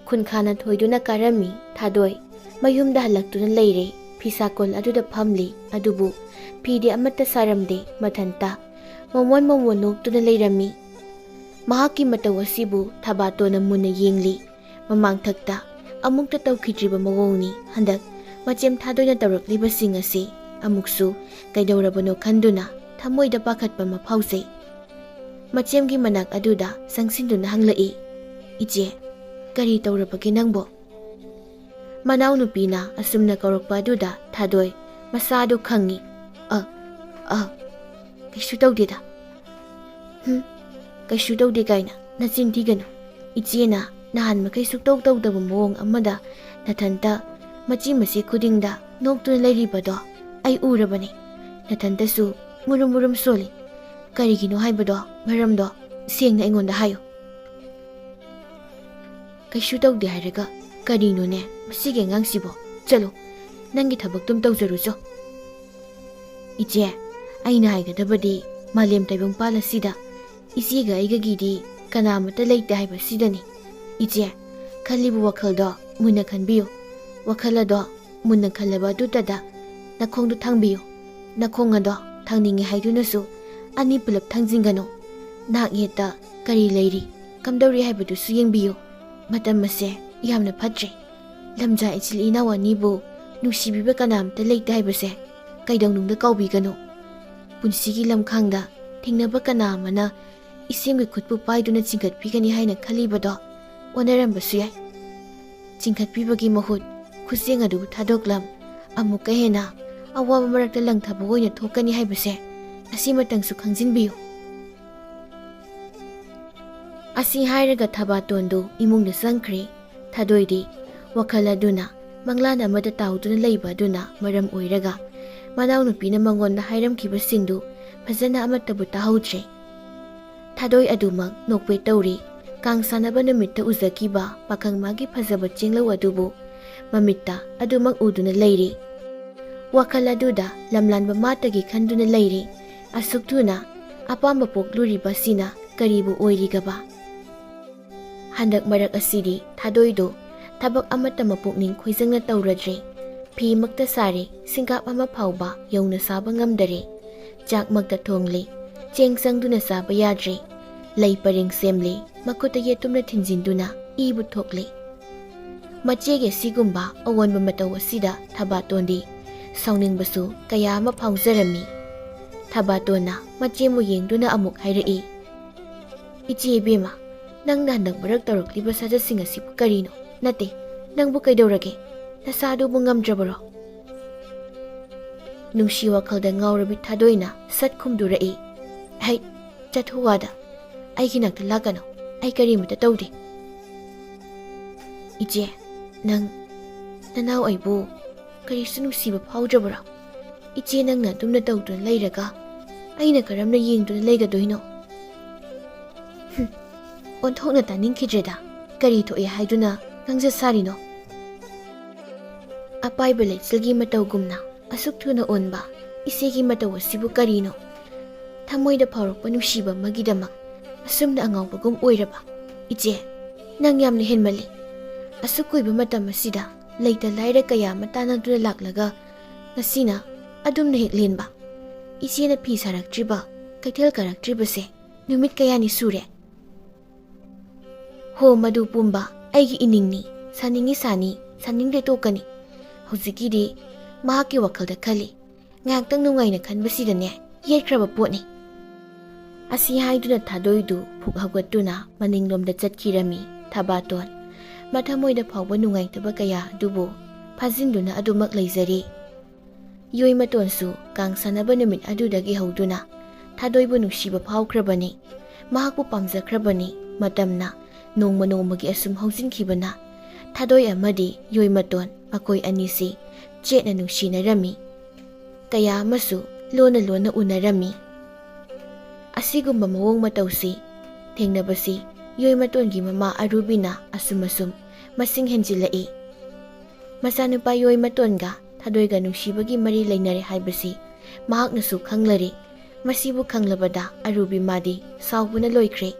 ꯈꯨꯟꯈꯥꯅ ꯊꯣꯏꯗꯨꯅ ꯀꯥꯔꯝꯃꯤ꯫ ꯊꯥꯗꯣꯏ ꯃꯌꯨꯝꯗ ꯍꯜꯂꯛꯇꯨꯅ ꯂꯩꯔꯦ꯫ ꯐꯤꯁꯥꯀꯣꯜ ꯑꯗꯨꯗ ꯐꯝꯂꯤ꯫ ꯑꯗꯨꯕꯨ ꯐꯤꯗꯤ ꯑꯃꯠꯇ ꯁꯥꯔꯝꯗꯦ꯫ ꯃꯊꯟꯇ ꯃꯣꯃꯣꯟ ꯃꯣꯃꯣꯟ ꯅꯣꯛꯇꯨꯅ ꯂꯩꯔꯝꯃꯤ꯫ ꯃꯍꯥꯛꯀꯤ ꯃꯇꯧ ꯑꯁꯤꯕꯨ ꯊꯕꯥꯇꯣꯟꯅ ꯃꯨꯟꯅ ꯌꯦꯡꯂꯤ꯫ ꯃꯃꯥꯡꯊꯛꯇ ꯑꯃꯨꯛꯇ ꯇꯧꯈꯤꯗ꯭ꯔꯤꯕ ꯃꯑꯣꯡꯅꯤ ꯍꯟꯗꯛ ꯃꯆꯦꯝ ꯊꯥꯗꯣꯏꯅ ꯇꯧꯔꯛꯂꯤꯕꯁꯤꯡ ꯑꯁꯤ꯫ ꯑꯃꯨꯛꯁꯨ ꯀꯩꯗꯧꯔꯕꯅꯣ ꯈꯟꯗꯨꯅ ꯊꯃꯣꯏꯗ ꯄꯥꯈꯠꯄ ꯑꯃ ꯐꯥꯎꯖꯩ꯫ ꯃꯆꯦꯝꯒꯤ ꯃꯅꯥꯛ ꯑꯗꯨꯗ ꯆꯪꯁꯤꯟꯗꯨꯅ ꯍꯪꯂꯛꯏ, "ꯏꯆꯦ, ꯀꯔꯤ ꯇꯧꯔꯕꯒꯦ ꯅꯪꯕꯣ?" ꯃꯅꯥꯎꯅꯨꯄꯤꯅ ꯑꯁꯨꯝꯅ ꯀꯧꯔꯛꯄ ꯑꯗꯨꯗ ꯊꯥꯗꯣꯏ ꯃꯁꯥꯗꯨ ꯈꯪꯉꯤ꯫ "ꯑ, ꯑ, ꯀꯩꯁꯨ ꯇꯧꯗꯦꯗ꯫" "ꯍꯨꯝ, ꯀꯩꯁꯨ ꯇꯧꯗꯦ ꯀꯥꯏꯅ ꯅꯆꯤꯟ ꯊꯤꯒꯅꯨ꯫ ꯏꯆꯦꯅ ꯅꯍꯥꯟ ꯃꯈꯩ ꯁꯨꯛꯇꯧ ꯇꯧꯗꯕ ꯃꯑꯣꯡ ꯑꯃꯗ ꯅꯊꯟꯇ ꯃꯆꯤ ꯃꯆꯤ ꯈꯨꯗꯤꯡꯗ ꯅꯣꯛꯇꯨꯅ ꯂꯩꯔꯤꯕꯗꯣ ꯑꯩ ꯎꯔꯕꯅꯤ꯫ ꯅꯊꯟꯇꯁꯨ ꯃꯨꯔꯨꯝ ꯃꯨꯔꯨꯝ ꯁꯣꯜꯂꯤ꯫ ꯀꯔꯤꯒꯤꯅꯣ ꯍꯥꯏꯕꯗꯣ, ꯃꯔꯝꯗꯣ ꯁꯦꯡꯅ ꯑꯩꯉꯣꯟꯗ ꯍꯥꯏꯌꯨ꯫" "ꯀꯩꯁꯨ ꯇꯧꯗꯦ ꯍꯥꯏꯔꯒ ꯀꯔꯤꯅꯣꯅꯦ ꯃꯁꯤꯒꯤ ꯑꯉꯥꯡꯁꯤꯕꯣ? ꯆꯠꯂꯣ, ꯅꯪꯒꯤ ꯊꯕꯛꯇꯨꯝ ꯇꯧꯖꯔꯨꯆꯣ꯫" "ꯏꯆꯦ, ꯑꯩꯅ ꯍꯥꯏꯒꯗꯕꯗꯤ ꯃꯥꯂꯦꯝ ꯇꯥꯏꯕꯪꯄꯥꯜ ꯑꯁꯤꯗ ꯏꯆꯦꯒ ꯑꯩꯒꯒꯤꯗꯤ ꯀꯅꯥ ꯑꯃꯠꯇ ꯂꯩꯇꯦ ꯍꯥꯏꯕꯁꯤꯗꯅꯤ꯫ ꯏꯆꯦ, ꯈꯜꯂꯤꯕ ꯋꯥꯈꯜꯗꯣ ꯃꯨꯟꯅ ꯈꯟꯕꯤꯌꯨ꯫ ꯋꯥꯈꯜ ꯑꯗꯣ ꯃꯨꯟꯅ ꯈꯜꯂꯕ ꯑꯗꯨꯇꯗ ꯅꯈꯣꯡꯗꯨ ꯊꯥꯡꯕꯤꯌꯨ꯫ ꯅꯈꯣꯡ ꯑꯗꯣ ꯊꯥꯡꯅꯤꯡꯉꯤ ꯍꯥꯏꯗꯨꯅꯁꯨ ꯑꯅꯤ ꯄꯨꯂꯞ ꯊꯥꯡꯖꯤꯟꯒꯅꯨ꯫ ꯅꯍꯥꯛ ꯌꯦꯠꯇ ꯀꯔꯤ ꯂꯩꯔꯤ, ꯀꯝꯗꯧꯔꯤ ꯍꯥꯏꯕꯗꯨꯁꯨ ꯌꯦꯡꯕꯤꯌꯨ꯫ ꯃꯇꯝ ꯑꯁꯦ ꯌꯥꯝꯅ ꯐꯠꯇ꯭ꯔꯦ꯫ ꯂꯝꯖꯥ ꯏꯆꯤꯜ ꯏꯅꯥꯎ ꯑꯅꯤꯕꯨ ꯅꯨꯡꯁꯤꯕꯤꯕ ꯀꯅꯥ ꯑꯃꯠꯇ ꯂꯩꯇꯦ ꯍꯥꯏꯕꯁꯦ ꯀꯩꯗꯧꯅꯨꯡꯗ ꯀꯥꯎꯕꯤꯒꯅꯨ꯫ ꯄꯨꯟꯁꯤꯒꯤ ꯂꯝꯈꯥꯡꯗ ꯊꯦꯡꯅꯕ ꯀꯅꯥ ꯑꯃꯅ ꯏꯆꯦꯝꯒꯤ ꯈꯨꯠꯄꯨ ꯄꯥꯏꯗꯨꯅ ꯆꯤꯡꯈꯠꯄꯤꯒꯅꯤ ꯍꯥꯏꯅ ꯈꯜꯂꯤꯕꯗꯣ ꯑꯣꯟꯅꯔꯝꯕꯁꯨ ꯌꯥꯏ꯫ ꯆꯤꯡꯈꯠꯄꯤꯕꯒꯤ ꯃꯍꯨꯠ ꯈꯨꯠꯁꯦꯡ ꯑꯗꯨꯕꯨ ꯊꯥꯗꯣꯛꯂꯝ ꯑꯃꯨꯛꯀ ꯍꯦꯟꯅ ꯑꯋꯥꯕ ꯃꯔꯛꯇ ꯂꯪꯊꯕ ꯑꯣꯏꯅ ꯊꯣꯛꯀꯅꯤ ꯍꯥꯏꯕꯁꯦ ꯑꯁꯤꯃꯇꯪꯁꯨ ꯈꯪꯖꯤꯟꯕꯤꯌꯨ꯫" ꯑꯁꯤ ꯍꯥꯏꯔꯒ ꯊꯕꯥꯇꯣꯟꯗꯨ ꯏꯃꯨꯡꯗ ꯆꯪꯈ꯭ꯔꯦ꯫ ꯊꯥꯗꯣꯏꯗꯤ ꯋꯥꯈꯜ ꯑꯗꯨꯅ ꯃꯪꯂꯥꯟ ꯑꯃꯗ ꯇꯥꯎꯗꯨꯅ ꯂꯩꯕ ꯑꯗꯨꯅ ꯃꯔꯝ ꯑꯣꯏꯔꯒ ꯃꯅꯥꯎꯅꯨꯄꯤꯅ ꯃꯉꯣꯟꯗ ꯍꯥꯏꯔꯝꯈꯤꯕꯁꯤꯡꯗꯨ ꯐꯖꯅ ꯑꯃꯠꯇꯕꯨ ꯇꯥꯍꯧꯗ꯭ꯔꯦ꯫ ꯊꯥꯗꯣꯏ ꯑꯗꯨꯃꯛ ꯅꯣꯛꯄꯦ ꯇꯧꯔꯤ꯫ ꯀꯥꯡ ꯁꯥꯟꯅꯕ ꯅꯨꯃꯤꯠꯇ ꯎꯖꯈꯤꯕ ꯄꯥꯈꯪ ꯃꯥꯒꯤ ꯐꯖꯕ ꯆꯦꯡꯂꯧ ꯑꯗꯨꯕꯨ ꯃꯃꯤꯠꯇ ꯑꯗꯨꯃꯛ ꯎꯗꯨꯅ ꯂꯩꯔꯤ꯫ ꯋꯥꯈꯜ ꯑꯗꯨꯗ ꯂꯝꯂꯥꯟꯕ ꯃꯥꯇꯒꯤ ꯈꯟꯗꯨꯅ ꯂꯩꯔꯤ꯫ ꯑꯁꯨꯛ ꯊꯨꯅ ꯑꯄꯥꯝꯕ ꯄꯣꯛꯂꯨꯔꯤꯕꯁꯤꯅ ꯀꯔꯤꯕꯨ ꯑꯣꯏꯔꯤꯒꯕ? ꯍꯟꯗꯛ ꯃꯔꯛ ꯑꯁꯤꯗꯤ ꯊꯥꯗꯣꯏꯗꯨ ꯊꯕꯛ ꯑꯃꯠꯇ ꯃꯄꯨꯛꯅꯤꯡ ꯈꯣꯏꯖꯪꯅ ꯇꯧꯔꯗ꯭ꯔꯦ꯫ ꯐꯤꯃꯛꯇ ꯁꯥꯔꯦ, ꯁꯤꯡꯒꯥꯞ ꯑꯃ ꯐꯥꯎꯕ ꯌꯧꯅ ꯁꯥꯕ ꯉꯝꯗꯔꯦ꯫ ꯆꯥꯛꯃꯛꯇ ꯊꯣꯡꯂꯦ, ꯆꯦꯡ ꯆꯪꯗꯨꯅ ꯆꯥꯕ ꯌꯥꯗ꯭ꯔꯦ꯫ ꯂꯩ ꯄꯔꯦꯡ ꯁꯦꯝꯂꯤ, ꯃꯈꯨꯠꯇ ꯌꯦꯇꯨꯝꯅ ꯊꯤꯟꯖꯤꯟꯗꯨꯅ ꯏꯕꯨ ꯊꯣꯛꯂꯤ꯫ ꯃꯆꯦꯒꯤ ꯑꯁꯤꯒꯨꯝꯕ ꯑꯑꯣꯟꯕ ꯃꯇꯧ ꯑꯁꯤꯗ ꯊꯕꯥꯇꯣꯟꯗꯤ ꯁꯥꯎꯅꯤꯡꯕꯁꯨ ꯀꯌꯥ ꯑꯃ ꯐꯥꯎꯖꯔꯝꯃꯤ꯫ ꯊꯕꯥꯇꯣꯟꯅ ꯃꯆꯦꯕꯨ ꯌꯦꯡꯗꯨꯅ ꯑꯃꯨꯛ ꯍꯥꯏꯔꯛꯏ, "ꯏꯆꯦ ꯏꯕꯦꯝꯃ, ꯅꯪꯅ ꯍꯟꯗꯛ ꯃꯔꯛ ꯇꯧꯔꯛꯂꯤꯕ ꯁꯥꯖꯠꯁꯤꯡ ꯑꯁꯤꯕꯨ ꯀꯔꯤꯅꯣ? ꯅꯠꯇꯦ, ꯅꯪꯕꯨ ꯀꯩꯗꯧꯔꯒꯦ? ꯅꯁꯥꯗꯨꯕꯨ ꯉꯝꯗ꯭ꯔꯕꯔꯣ?" ꯅꯨꯡꯁꯤ ꯋꯥꯈꯜꯗ ꯉꯥꯎꯔꯕꯤ ꯊꯥꯗꯣꯏꯅ ꯁꯠ ꯈꯨꯝꯗꯨꯔꯛꯏ, "ꯍꯩ, ꯆꯠꯊꯣꯛꯑꯣ ꯑꯥꯗ꯫ ꯑꯩꯒꯤ ꯅꯥꯛꯇ ꯂꯥꯛꯀꯅꯨ꯫ ꯑꯩ ꯀꯔꯤꯃꯇ ꯇꯧꯗꯦ꯫" "ꯏꯆꯦ, ꯅꯪ, ꯅꯅꯥꯎ ꯑꯩꯕꯨ ꯀꯔꯤꯁꯨ ꯅꯨꯡꯁꯤꯕ ꯐꯥꯎꯗ꯭ꯔꯕꯔꯣ? ꯏꯆꯦ, ꯅꯪꯅ ꯑꯗꯨꯝꯅ ꯇꯧꯗꯨꯅ ꯂꯩꯔꯒ ꯑꯩꯅ ꯀꯔꯝꯅ ꯌꯦꯡꯗꯨꯅ ꯂꯩꯒꯗꯣꯏꯅꯣ?" "ꯍꯨꯝ, ꯑꯣꯟꯊꯣꯛꯅ ꯇꯥꯅꯤꯡꯈꯤꯗ꯭ꯔꯦꯗ꯫ ꯀꯔꯤ ꯊꯣꯛꯑꯦ ꯍꯥꯏꯗꯨꯅ ꯉꯥꯡꯖ ꯁꯥꯔꯤꯅꯣ?" ꯑꯄꯥꯏꯕ ꯂꯩꯆꯤꯜꯒꯤ ꯃꯇꯧꯒꯨꯝꯅ ꯑꯁꯨꯛ ꯊꯨꯅ ꯑꯣꯟꯕ ꯏꯆꯦꯒꯤ ꯃꯇꯧ ꯑꯁꯤꯕꯨ ꯀꯔꯤꯅꯣ? ꯊꯃꯣꯏꯗ ꯐꯥꯎꯔꯛꯄ ꯅꯨꯡꯁꯤꯕ ꯑꯃꯒꯤꯗꯃꯛ ꯑꯁꯨꯝꯅ ꯑꯉꯥꯎꯕꯒꯨꯝ ꯑꯣꯏꯔꯕ? "ꯏꯆꯦ, ꯅꯪ ꯌꯥꯝꯅ ꯍꯦꯟꯃꯜꯂꯤ꯫ ꯑꯁꯨꯛ ꯀꯨꯏꯕ ꯃꯇꯝ ꯑꯁꯤꯗ ꯂꯩꯇ ꯂꯥꯏꯔ ꯀꯌꯥ ꯑꯃ ꯇꯥꯟꯅꯗꯨꯅ ꯂꯥꯛꯂꯒ ꯉꯁꯤꯅ ꯑꯗꯨꯝꯅ ꯍꯦꯛ ꯂꯦꯟꯕ? ꯏꯆꯦꯅ ꯐꯤ ꯁꯥꯔꯛꯇ꯭ꯔꯤꯕ, ꯀꯩꯊꯦꯜ ꯀꯥꯔꯛꯇ꯭ꯔꯤꯕꯁꯦ ꯅꯨꯃꯤꯠ ꯀꯌꯥꯅꯤ ꯁꯨꯔꯦ?" "ꯍꯣ, ꯃꯗꯨ ꯄꯨꯝꯕ ꯑꯩꯒꯤ ꯏꯅꯤꯡꯅꯤ꯫ ꯁꯥꯅꯤꯡꯉꯤ ꯁꯥꯅꯤ, ꯁꯥꯅꯤꯡꯗꯦ ꯇꯣꯛꯀꯅꯤ꯫ ꯍꯧꯖꯤꯛꯀꯤꯗꯤ ꯃꯍꯥꯛꯀꯤ ꯋꯥꯈꯜꯗ ꯈꯜꯂꯤ꯫ ꯉꯥꯏꯍꯥꯛꯇꯪ ꯅꯨꯡꯉꯥꯏꯅ ꯈꯟꯕꯁꯤꯗꯅꯦ ꯌꯦꯠꯈ꯭ꯔꯕ ꯄꯣꯠꯅꯤ꯫" ꯑꯁꯤ ꯍꯥꯏꯗꯨꯅ ꯊꯥꯗꯣꯏꯗꯨ ꯐꯨꯛ ꯍꯧꯒꯠꯇꯨꯅ ꯃꯅꯤꯡꯂꯣꯝꯗ ꯆꯠꯈꯤꯔꯝꯃꯤ꯫ ꯊꯕꯥꯇꯣꯟ ꯃꯊꯃꯣꯏꯗ ꯐꯥꯎꯕ ꯅꯨꯡꯉꯥꯏꯇꯕ ꯀꯌꯥ ꯑꯗꯨꯕꯨ ꯐꯥꯖꯤꯟꯗꯨꯅ ꯑꯗꯨꯃꯛ ꯂꯩꯖꯔꯤ꯫ ꯌꯣꯏ ꯃꯇꯣꯟꯁꯨ ꯀꯥꯡ ꯁꯥꯟꯅꯕ ꯅꯨꯃꯤꯠ ꯑꯗꯨꯗꯒꯤ ꯍꯧꯗꯨꯅ ꯊꯥꯗꯣꯏꯕꯨ ꯅꯨꯡꯁꯤꯕ ꯐꯥꯎꯈ꯭ꯔꯕꯅꯤ, ꯃꯍꯥꯛꯄꯨ ꯄꯥꯝꯖꯈ꯭ꯔꯕꯅꯤ꯫ ꯃꯇꯝꯅ ꯅꯣꯡꯃ ꯅꯣꯡꯃꯒꯤ ꯑꯁꯨꯝ ꯍꯧꯖꯤꯟꯈꯤꯕꯅ ꯊꯥꯗꯣꯏ ꯑꯃꯗꯤ ꯌꯣꯏ ꯃꯇꯣꯟ ꯃꯈꯣꯏ ꯑꯅꯤꯁꯤ ꯆꯦꯠꯅ ꯅꯨꯡꯁꯤꯅꯔꯝꯃꯤ꯫ ꯀꯌꯥ ꯑꯃꯁꯨ ꯂꯣꯟꯅ ꯂꯣꯟꯅ ꯎꯅꯔꯝꯃꯤ꯫ ꯑꯁꯤꯒꯨꯝꯕ ꯃꯑꯣꯡ ꯃꯇꯧꯁꯤ ꯊꯦꯡꯅꯕꯁꯤ ꯌꯣꯏ ꯃꯇꯣꯟꯒꯤ ꯃꯃꯥ ꯑꯔꯨꯕꯤꯅ ꯑꯁꯨꯝ ꯑꯁꯨꯝ ꯃꯁꯤꯡ ꯍꯦꯟꯖꯤꯜꯂꯛꯏ꯫ ꯃꯆꯥꯅꯨꯄꯥ ꯌꯣꯏ ꯃꯇꯣꯟꯒ ꯊꯥꯗꯣꯏꯒ ꯅꯨꯡꯁꯤꯕꯒꯤ ꯃꯔꯤ ꯂꯩꯅꯔꯦ ꯍꯥꯏꯕꯁꯤ ꯃꯍꯥꯛꯅꯁꯨ ꯈꯪꯂꯔꯦ꯫ ꯃꯁꯤꯕꯨ ꯈꯪꯂꯕꯗ ꯑꯔꯨꯕꯤ ꯃꯥꯗꯤ ꯁꯥꯎꯕꯅ ꯂꯣꯏꯈ꯭ꯔꯦ꯫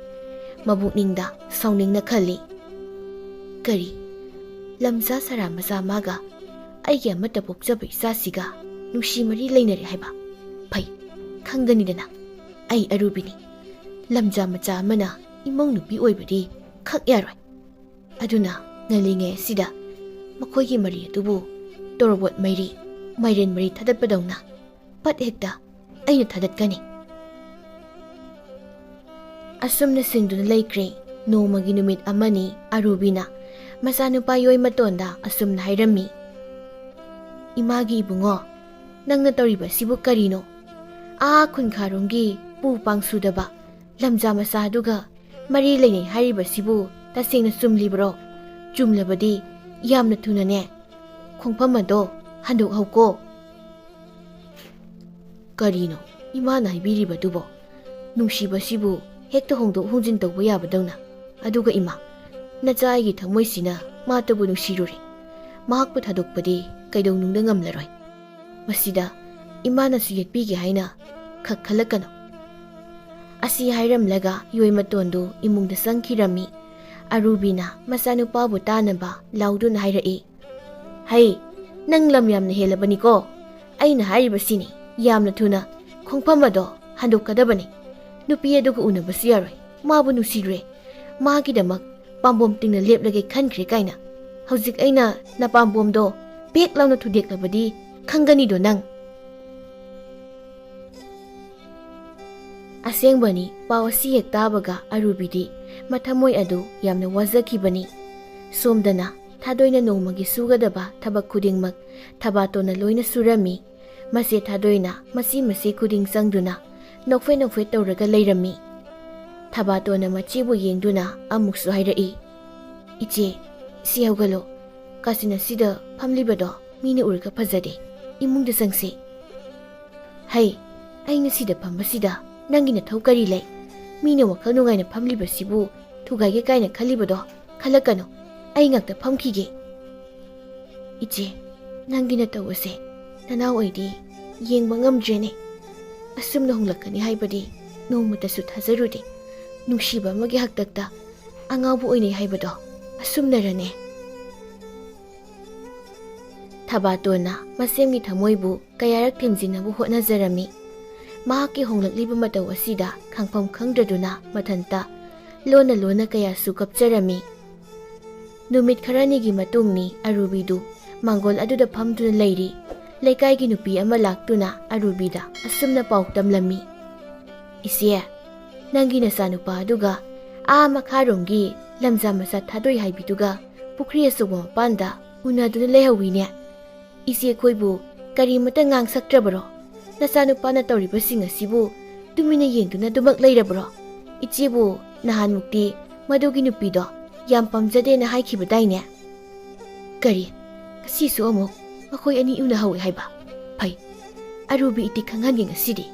ꯃꯕꯨꯛꯅꯤꯡꯗ ꯁꯥꯎꯅꯤꯡꯅ ꯈꯜꯂꯤ, "ꯀꯔꯤ? ꯂꯝꯖꯥ ꯁꯔꯥ ꯃꯆꯥ ꯃꯥꯒ ꯑꯩꯒꯤ ꯑꯃꯠꯇ ꯄꯣꯛꯆꯕ ꯏꯆꯥꯁꯤꯒ ꯅꯨꯡꯁꯤ ꯃꯔꯤ ꯂꯩꯅꯔꯦ ꯍꯥꯏꯕ? ꯐꯩ, ꯈꯪꯒꯅꯤꯗꯅ꯫ ꯑꯩ ꯑꯔꯨꯕꯤꯅꯤ꯫ ꯂꯝꯖꯥ ꯃꯆꯥ ꯑꯃꯅ ꯏꯃꯧ ꯅꯨꯄꯤ ꯑꯣꯏꯕꯗꯤ ꯈꯛ ꯌꯥꯔꯣꯏ꯫ ꯑꯗꯨꯅ ꯉꯜꯂꯤꯉꯩ ꯑꯁꯤꯗ ꯃꯈꯣꯏꯒꯤ ꯃꯔꯤ ꯑꯗꯨꯕꯨ ꯇꯣꯔꯕꯣꯠ ꯃꯩꯔꯤ, ꯃꯥꯏꯔꯦꯟ ꯃꯔꯤ ꯊꯥꯗꯠꯄꯗꯧꯅ ꯄꯠ ꯍꯦꯛꯇ ꯑꯩꯅ ꯊꯥꯗꯠꯀꯅꯤ꯫ ꯑꯁꯨꯝꯅ ꯁꯤꯡꯗꯨꯅ ꯂꯩꯈ꯭ꯔꯦ꯫ ꯅꯣꯡꯃꯒꯤ ꯅꯨꯃꯤꯠ ꯑꯃꯅꯤ ꯑꯔꯨꯕꯤꯅ ꯃꯆꯥꯅꯨꯄꯥ ꯌꯣꯏꯃꯇꯣꯟꯗ ꯑꯁꯨꯝꯅ ꯍꯥꯏꯔꯝꯃꯤ, "ꯏꯃꯥꯒꯤ ꯏꯕꯨꯡꯉꯣ, ꯅꯪꯅ ꯇꯧꯔꯤꯕꯁꯤꯕꯨ ꯀꯔꯤꯅꯣ? ꯑꯥ ꯈꯨꯟꯈꯥꯔꯣꯝꯒꯤ ꯄꯨ ꯄꯥꯡ ꯁꯨꯗꯕ ꯂꯝꯖꯥ ꯃꯆꯥꯗꯨꯒ ꯃꯔꯤ ꯂꯩꯅꯩ ꯍꯥꯏꯔꯤꯕꯁꯤꯕꯨ ꯇꯁꯦꯡꯅ ꯆꯨꯝꯂꯤꯕ꯭ꯔꯣ? ꯆꯨꯝꯂꯕꯗꯤ ꯌꯥꯝꯅ ꯊꯨꯅꯅꯦ ꯈꯣꯡꯐꯝ ꯑꯗꯣ ꯍꯟꯗꯣꯛꯍꯧꯀꯣ꯫" ꯀꯔꯤꯅꯣ ꯏꯃꯥꯅ ꯍꯥꯏꯕꯤꯔꯤꯕꯗꯨꯕꯣ? ꯅꯨꯡꯁꯤꯕꯁꯤꯕꯨ ꯍꯦꯛꯇ ꯍꯣꯡꯗꯣꯛ ꯍꯣꯡꯖꯤꯟ ꯇꯧꯕ ꯌꯥꯕꯗꯧꯅ꯫ ꯑꯗꯨꯒ ꯏꯃꯥ, ꯅꯆꯥ ꯑꯩꯒꯤ ꯊꯃꯣꯏꯁꯤꯅ ꯃꯥꯇꯕꯨ ꯅꯨꯡꯁꯤꯔꯨꯔꯦ꯫ ꯃꯍꯥꯛꯄꯨ ꯊꯥꯗꯣꯛꯄꯗꯤ ꯀꯩꯗꯧꯅꯨꯡꯗ ꯉꯝꯂꯔꯣꯏ꯫ ꯃꯁꯤꯗ ꯏꯃꯥꯅꯁꯨ ꯌꯦꯠꯄꯤꯒꯦ ꯍꯥꯏꯅ ꯈꯛ ꯈꯜꯂꯛꯀꯅꯨ꯫ ꯑꯁꯤ ꯍꯥꯏꯔꯝꯂꯒ ꯌꯣꯏꯃꯇꯣꯟꯗꯨ ꯏꯃꯨꯡꯗ ꯆꯪꯈꯤꯔꯝꯃꯤ꯫ ꯑꯔꯨꯕꯤꯅ ꯃꯆꯥꯅꯨꯄꯥꯕꯨ ꯇꯥꯅꯕ ꯂꯥꯎꯗꯨꯅ ꯍꯥꯏꯔꯛꯏ, "ꯍꯩ, ꯅꯪ ꯂꯝ ꯌꯥꯝꯅ ꯍꯦꯜꯂꯕꯅꯤꯀꯣ꯫ ꯑꯩꯅ ꯍꯥꯏꯔꯤꯕꯁꯤꯅꯤ, ꯌꯥꯝꯅ ꯊꯨꯅ ꯈꯣꯡꯐꯝ ꯑꯗꯣ ꯍꯟꯗꯣꯛꯀꯗꯕꯅꯤ꯫ ꯅꯨꯄꯤ ꯑꯗꯨꯒ ꯎꯅꯕꯁꯨ ꯌꯥꯔꯣꯏ꯫ ꯃꯥꯕꯨ ꯅꯨꯡꯁꯤꯔꯨꯔꯦ꯫ ꯃꯥꯒꯤꯗꯃꯛ ꯄꯥꯝꯕꯣꯝ ꯇꯤꯡꯅ ꯂꯦꯞꯂꯒꯦ ꯈꯟꯈ꯭ꯔꯦ" ꯀꯥꯏꯅ꯫ ꯍꯧꯖꯤꯛ ꯑꯩꯅ ꯅꯄꯥꯝꯕꯣꯝꯗꯣ ꯄꯦꯛ ꯂꯥꯎꯅ ꯊꯨꯗꯦꯛꯂꯕꯗꯤ ꯈꯪꯒꯅꯤꯗꯣ ꯅꯪ꯫ ꯑꯁꯦꯡꯕꯅꯤ, ꯄꯥꯎ ꯑꯁꯤ ꯍꯦꯛ ꯇꯥꯕꯒ ꯑꯔꯨꯕꯤꯗꯤ ꯃꯊꯃꯣꯏ ꯑꯗꯨ ꯌꯥꯝꯅ ꯋꯥꯖꯈꯤꯕꯅꯤ꯫ ꯁꯣꯝꯗꯅ ꯊꯥꯗꯣꯏꯅ ꯅꯣꯡꯃꯒꯤ ꯁꯨꯒꯗꯕ ꯊꯕꯛ ꯈꯨꯗꯤꯡꯃꯛ ꯊꯕꯥꯇꯣꯟꯅ ꯂꯣꯏꯅ ꯁꯨꯔꯝꯃꯤ꯫ ꯃꯆꯦ ꯊꯥꯗꯣꯏꯅ ꯃꯆꯤ ꯃꯆꯤ ꯈꯨꯗꯤꯡ ꯆꯪꯗꯨꯅ ꯅꯣꯛꯐꯦꯠ ꯅꯣꯛꯐꯦꯠ ꯇꯧꯔꯒ ꯂꯩꯔꯝꯃꯤ꯫ ꯊꯕꯥꯇꯣꯟꯅ ꯃꯆꯦꯕꯨ ꯌꯦꯡꯗꯨꯅ ꯑꯃꯨꯛꯁꯨ ꯍꯥꯏꯔꯛꯏ, "ꯏꯆꯦ, ꯁꯤ ꯍꯧꯒꯠꯂꯣ꯫ ꯀꯥꯆꯤꯟ ꯑꯁꯤꯗ ꯐꯝꯂꯤꯕꯗꯣ ꯃꯤꯅ ꯎꯔꯒ ꯐꯖꯗꯦ꯫ ꯏꯃꯨꯡꯗ ꯆꯪꯁꯤ꯫" "ꯍꯩ, ꯑꯩꯅ ꯁꯤꯗ ꯐꯝꯕꯁꯤꯗ ꯅꯪꯒꯤ ꯅꯊꯧ ꯀꯔꯤ ꯂꯩ? ꯃꯤꯅ ꯋꯥꯈꯜ ꯅꯨꯡꯉꯥꯏꯅ ꯐꯝꯂꯤꯕꯁꯤꯕꯨ ꯊꯨꯒꯥꯏꯒꯦ ꯀꯥꯏꯅ ꯈꯜꯂꯤꯕꯗꯣ ꯈꯜꯂꯛꯀꯅꯨ꯫ ꯑꯩ ꯉꯥꯛꯇ ꯐꯝꯈꯤꯒꯦ꯫" "ꯏꯆꯦ, ꯅꯪꯒꯤ ꯅꯇꯧ ꯑꯁꯦ ꯅꯅꯥꯎ ꯑꯩꯗꯤ ꯌꯦꯡꯕ ꯉꯝꯗ꯭ꯔꯦꯅꯦ꯫ ꯑꯁꯨꯝꯅ ꯍꯣꯡꯂꯛꯀꯅꯤ ꯍꯥꯏꯕꯗꯤ ꯅꯣꯡꯃꯇꯁꯨ ꯊꯥꯖꯔꯨꯗꯦ꯫ ꯅꯨꯡꯁꯤꯕ ꯑꯃꯒꯤ ꯍꯥꯛꯇꯛꯇ ꯑꯉꯥꯎꯕ ꯑꯣꯏꯅꯩ ꯍꯥꯏꯕꯗꯣ ꯑꯁꯨꯝꯅꯔꯅꯦ?" ꯊꯕꯥꯇꯣꯟꯅ ꯃꯁꯦꯝꯒꯤ ꯊꯃꯣꯏꯕꯨ ꯀꯌꯥꯔꯛ ꯊꯦꯝꯖꯤꯟꯅꯕ ꯍꯣꯠꯅꯖꯔꯝꯃꯤ꯫ ꯃꯍꯥꯛꯀꯤ ꯍꯣꯡꯂꯛꯂꯤꯕ ꯃꯇꯧ ꯑꯁꯤꯗ ꯈꯪꯐꯝ ꯈꯪꯗ꯭ꯔꯗꯨꯅ ꯃꯊꯟꯇ ꯂꯣꯟꯅ ꯂꯣꯟꯅ ꯀꯌꯥꯁꯨ ꯀꯞꯆꯔꯝꯃꯤ꯫ ꯅꯨꯃꯤꯠ ꯈꯔꯅꯤꯒꯤ ꯃꯇꯨꯡꯅꯤ ꯑꯔꯨꯕꯤꯗꯨ ꯃꯥꯡꯒꯣꯜ ꯑꯗꯨꯗ ꯐꯝꯗꯨꯅ ꯂꯩꯔꯤ꯫ ꯂꯩꯀꯥꯏꯒꯤ ꯅꯨꯄꯤ ꯑꯃ ꯂꯥꯛꯇꯨꯅ ꯑꯔꯨꯕꯤꯗ ꯑꯁꯨꯝꯅ ꯄꯥꯎ ꯇꯝꯂꯝꯃꯤ, "ꯏꯆꯦ, ꯅꯪꯒꯤ ꯅꯆꯥꯅꯨꯄꯥ ꯑꯗꯨꯒ ꯑꯥ ꯃꯈꯥꯔꯣꯝꯒꯤ ꯂꯝꯖꯥ ꯃꯆꯥ ꯊꯥꯗꯣꯏ ꯍꯥꯏꯕꯤꯗꯨꯒ ꯄꯨꯈ꯭ꯔꯤ ꯑꯆꯧꯕ ꯃꯄꯥꯟꯗ ꯎꯅꯗꯨꯅ ꯂꯩꯍꯧꯋꯤꯅꯦ꯫ ꯏꯆꯦ ꯑꯩꯈꯣꯏꯕꯨ ꯀꯔꯤꯃꯇ ꯉꯥꯡꯁꯛꯇ꯭ꯔꯕꯔꯣ? ꯅꯆꯥꯅꯨꯄꯥꯅ ꯇꯧꯔꯤꯕꯁꯤꯡ ꯑꯁꯤꯕꯨ ꯇꯨꯃꯤꯟꯅ ꯌꯦꯡꯗꯨꯅ ꯑꯗꯨꯃꯛ ꯂꯩꯔꯕꯔꯣ? ꯏꯆꯦꯕꯨ ꯅꯍꯥꯟꯃꯨꯛꯇꯤ ꯃꯗꯨꯒꯤ ꯅꯨꯄꯤꯗꯣ ꯌꯥꯝ ꯄꯥꯝꯖꯗꯦꯅ ꯍꯥꯏꯈꯤꯕꯗꯥꯏꯅꯦ?" "ꯀꯔꯤ? ꯉꯁꯤꯁꯨ ꯑꯃꯨꯛ ꯃꯈꯣꯏ ꯑꯅꯤ ꯎꯅꯍꯧꯏ ꯍꯥꯏꯕ? ꯐꯩ, ꯑꯔꯨꯕꯤ ꯏꯇꯤꯛ ꯈꯪꯍꯟꯒꯦ ꯉꯁꯤꯗꯤ꯫"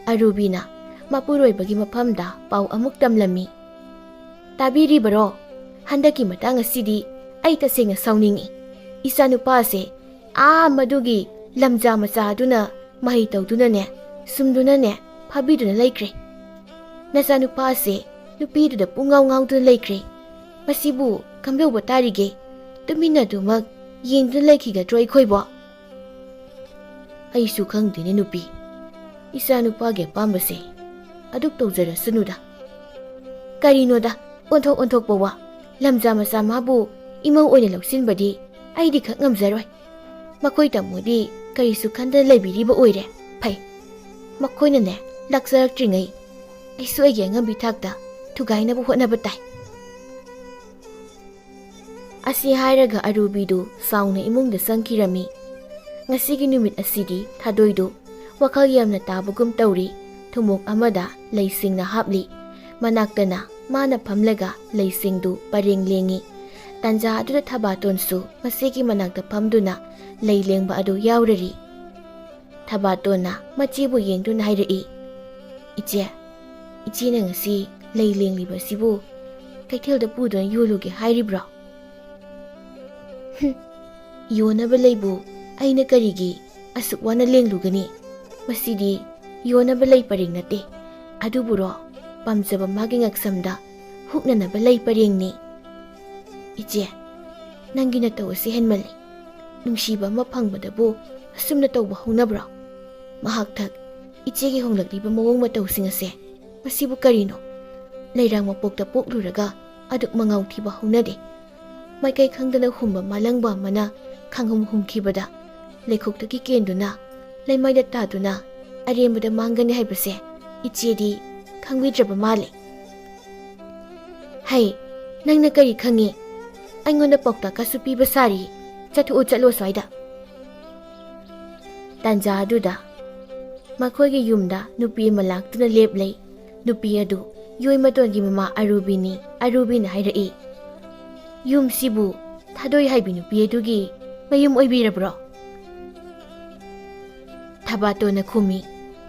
ꯑꯔꯨꯕꯤꯅ ꯃꯄꯨꯔꯣꯏꯕꯒꯤ ꯃꯐꯝꯗ ꯄꯥꯎ ꯑꯃꯨꯛ ꯇꯝꯂꯝꯃꯤ꯫ "ꯇꯥꯕꯤꯔꯤꯕꯔꯣ? ꯍꯟꯗꯛꯀꯤ ꯃꯇꯥꯡ ꯑꯁꯤꯗꯤ ꯑꯩ ꯇꯁꯦꯡꯅ ꯁꯥꯎꯅꯤꯡꯏ꯫ ꯏꯆꯥꯅꯨꯄꯥꯁꯦ ꯑꯥ ꯃꯗꯨꯒꯤ ꯂꯝꯖꯥ ꯃꯆꯥ ꯑꯗꯨꯅ ꯃꯍꯩ ꯇꯧꯗꯨꯅꯅꯦ, ꯁꯨꯝꯗꯨꯅꯅꯦ ꯐꯥꯕꯤꯗꯨꯅ ꯂꯩꯈ꯭ꯔꯦ꯫ ꯅꯆꯥꯅꯨꯄꯥꯁꯦ ꯅꯨꯄꯤꯗꯨꯗ ꯄꯨꯡꯉꯥꯎ ꯉꯥꯎꯗꯨꯅ ꯂꯩꯈ꯭ꯔꯦ꯫ ꯃꯁꯤꯕꯨ ꯀꯝꯗꯧꯕ ꯇꯥꯔꯤꯒꯦ? ꯇꯨꯃꯤꯟꯅ ꯑꯗꯨꯃꯛ ꯌꯦꯡꯗꯨꯅ ꯂꯩꯈꯤꯒꯗ꯭ꯔꯣ ꯑꯩꯈꯣꯏꯕꯣ?" "ꯑꯩꯁꯨ ꯈꯪꯗꯦꯅꯦ ꯅꯨꯄꯤ꯫ ꯏꯆꯥ ꯅꯨꯄꯥꯒꯤ ꯑꯄꯥꯝꯕꯁꯦ ꯑꯗꯨꯛ ꯇꯧꯖꯔꯁꯅꯨꯗ꯫" "ꯀꯔꯤꯅꯣꯗ, ꯑꯣꯟꯊꯣꯛ ꯑꯣꯟꯊꯣꯛꯄ ꯋꯥ꯫ ꯂꯝꯖꯥ ꯃꯆꯥ ꯃꯥꯕꯨ ꯏꯃꯧ ꯑꯣꯏꯅ ꯂꯧꯁꯤꯟꯕꯗꯤ ꯑꯩꯗꯤ ꯈꯛ ꯉꯝꯖꯔꯣꯏ꯫ ꯃꯈꯣꯏ ꯇꯥꯃꯣꯗꯤ ꯀꯔꯤꯁꯨ ꯈꯟꯗꯅ ꯂꯩꯕꯤꯔꯤꯕ ꯑꯣꯏꯔꯦ꯫ ꯐꯩ, ꯃꯈꯣꯏꯅꯅꯦ ꯂꯥꯛꯆꯔꯛꯇ꯭ꯔꯤꯉꯩ ꯑꯩꯁꯨ ꯑꯩꯒꯤ ꯑꯉꯝꯕꯤ ꯊꯥꯛꯇ ꯊꯨꯒꯥꯏꯅꯕ ꯍꯣꯠꯅꯕ ꯇꯥꯏ꯫" ꯑꯁꯤ ꯍꯥꯏꯔꯒ ꯑꯔꯨꯕꯤꯗꯨ ꯁꯥꯎꯅ ꯏꯃꯨꯡꯗ ꯆꯪꯈꯤꯔꯝꯃꯤ꯫ ꯉꯁꯤꯒꯤ ꯅꯨꯃꯤꯠ ꯑꯁꯤꯗꯤ ꯊꯥꯗꯣꯏꯗꯨ ꯋꯥꯈꯜ ꯌꯥꯝꯅ ꯇꯥꯕꯒꯨꯝ ꯇꯧꯔꯤ꯫ ꯊꯨꯝꯃꯣꯛ ꯑꯃꯗ ꯂꯩꯁꯤꯡꯅ ꯍꯥꯞꯂꯤ꯫ ꯃꯅꯥꯛꯇꯅ ꯃꯥꯅ ꯐꯝꯂꯒ ꯂꯩꯁꯤꯡꯗꯨ ꯄꯔꯦꯡ ꯂꯦꯡꯉꯤ꯫ ꯇꯟꯖꯥ ꯑꯗꯨꯗ ꯊꯕꯥꯇꯣꯟꯁꯨ ꯃꯆꯦꯒꯤ ꯃꯅꯥꯛꯇ ꯐꯝꯗꯨꯅ ꯂꯩ ꯂꯦꯡꯕ ꯑꯗꯨ ꯌꯥꯎꯔꯔꯤ꯫ ꯊꯕꯥꯇꯣꯟꯅ ꯃꯆꯦꯕꯨ ꯌꯦꯡꯗꯨꯅ ꯍꯥꯏꯔꯛꯏ, "ꯏꯆꯦ, ꯏꯆꯦꯅ ꯉꯁꯤ ꯂꯩ ꯂꯦꯡꯂꯤꯕ ꯑꯁꯤꯕꯨ ꯀꯩꯊꯦꯜꯗ ꯄꯨꯗꯨꯅ ꯌꯣꯜꯂꯨꯒꯦ ꯍꯥꯏꯔꯤꯕ꯭ꯔꯣ?" "ꯍꯨꯝ, ꯌꯣꯟꯅꯕ ꯂꯩꯕꯨ ꯑꯩꯅ ꯀꯔꯤꯒꯤ ꯑꯁꯨꯛ ꯋꯥꯅ ꯂꯦꯡꯂꯨꯒꯅꯤ? ꯃꯁꯤꯗꯤ ꯌꯣꯟꯅꯕ ꯂꯩ ꯄꯔꯦꯡ ꯅꯠꯇꯦ꯫ ꯑꯗꯨꯕꯨꯔꯣ, ꯄꯥꯝꯖꯕ ꯃꯥꯒꯤ ꯉꯛꯁꯝꯗ ꯍꯨꯛꯅꯅꯕ ꯂꯩ ꯄꯔꯦꯡꯅꯤ꯫" "ꯏꯆꯦ, ꯅꯪꯒꯤ ꯅꯇꯧ ꯑꯁꯤ ꯍꯦꯟꯃꯜꯂꯤ꯫ ꯅꯨꯡꯁꯤꯕ ꯑꯃ ꯐꯪꯕꯗꯕꯨ ꯑꯁꯨꯝꯅ ꯇꯧꯕ ꯍꯧꯅꯕ꯭ꯔꯣ? ꯃꯍꯥꯛ ꯊꯛ ꯏꯆꯦꯒꯤ ꯍꯣꯡꯂꯛꯂꯤꯕ ꯃꯑꯣꯡ ꯃꯇꯧꯁꯤꯡ ꯑꯁꯦ ꯃꯁꯤꯕꯨ ꯀꯔꯤꯅꯣ? ꯂꯩꯔꯥꯡ ꯃꯄꯣꯛꯇ ꯄꯣꯛꯂꯨꯔꯒ ꯑꯗꯨꯛ ꯃꯉꯥꯎ ꯊꯤꯕ ꯍꯧꯅꯗꯦ꯫ ꯃꯥꯏꯀꯩ ꯈꯪꯗꯅ ꯍꯨꯝꯕ ꯃꯥꯂꯪꯕ ꯑꯃꯅ ꯈꯥꯡꯍꯨꯝ ꯍꯨꯝꯈꯤꯕꯗ ꯂꯩꯈꯣꯛꯇꯒꯤ ꯀꯦꯟꯗꯨꯅ ꯂꯩꯃꯥꯏꯗ ꯇꯥꯗꯨꯅ ꯑꯔꯦꯝꯕꯗ ꯃꯥꯡꯒꯅꯤ ꯍꯥꯏꯕꯁꯦ ꯏꯆꯦꯗꯤ ꯈꯪꯕꯤꯗ꯭ꯔꯕ ꯃꯥꯜꯂꯦ꯫ "ꯍꯩ, ꯅꯪꯅ ꯀꯔꯤ ꯈꯪꯉꯤ? ꯑꯩꯉꯣꯟꯗ ꯄꯥꯎꯇꯥꯛꯀꯁꯨ ꯄꯤꯕ ꯁꯥꯔꯤ꯫ ꯆꯠꯊꯣꯛꯑꯣ, ꯆꯠꯂꯣ ꯁ꯭ꯋꯥꯏꯗ꯫" ꯇꯥꯟꯖꯥ ꯑꯗꯨꯗ ꯃꯈꯣꯏꯒꯤ ꯌꯨꯝꯗ ꯅꯨꯄꯤ ꯑꯃ ꯂꯥꯛꯇꯨꯅ ꯂꯦꯞꯂꯩ꯫ ꯅꯨꯄꯤ ꯑꯗꯨ ꯌꯣꯏꯃꯇꯣꯟꯒꯤ ꯃꯃꯥ ꯑꯔꯨꯕꯤꯅꯤ꯫ ꯑꯔꯨꯕꯤꯅ ꯍꯥꯏꯔꯛꯏ, "ꯌꯨꯝꯁꯤꯕꯨ ꯊꯥꯗꯣꯏ ꯍꯥꯏꯕꯤ ꯅꯨꯄꯤ ꯑꯗꯨꯒꯤ ꯃꯌꯨꯝ ꯑꯣꯏꯕꯤꯔꯕ꯭ꯔꯣ?" ꯊꯕꯥꯇꯣꯟꯅ ꯈꯨꯝꯃꯤ,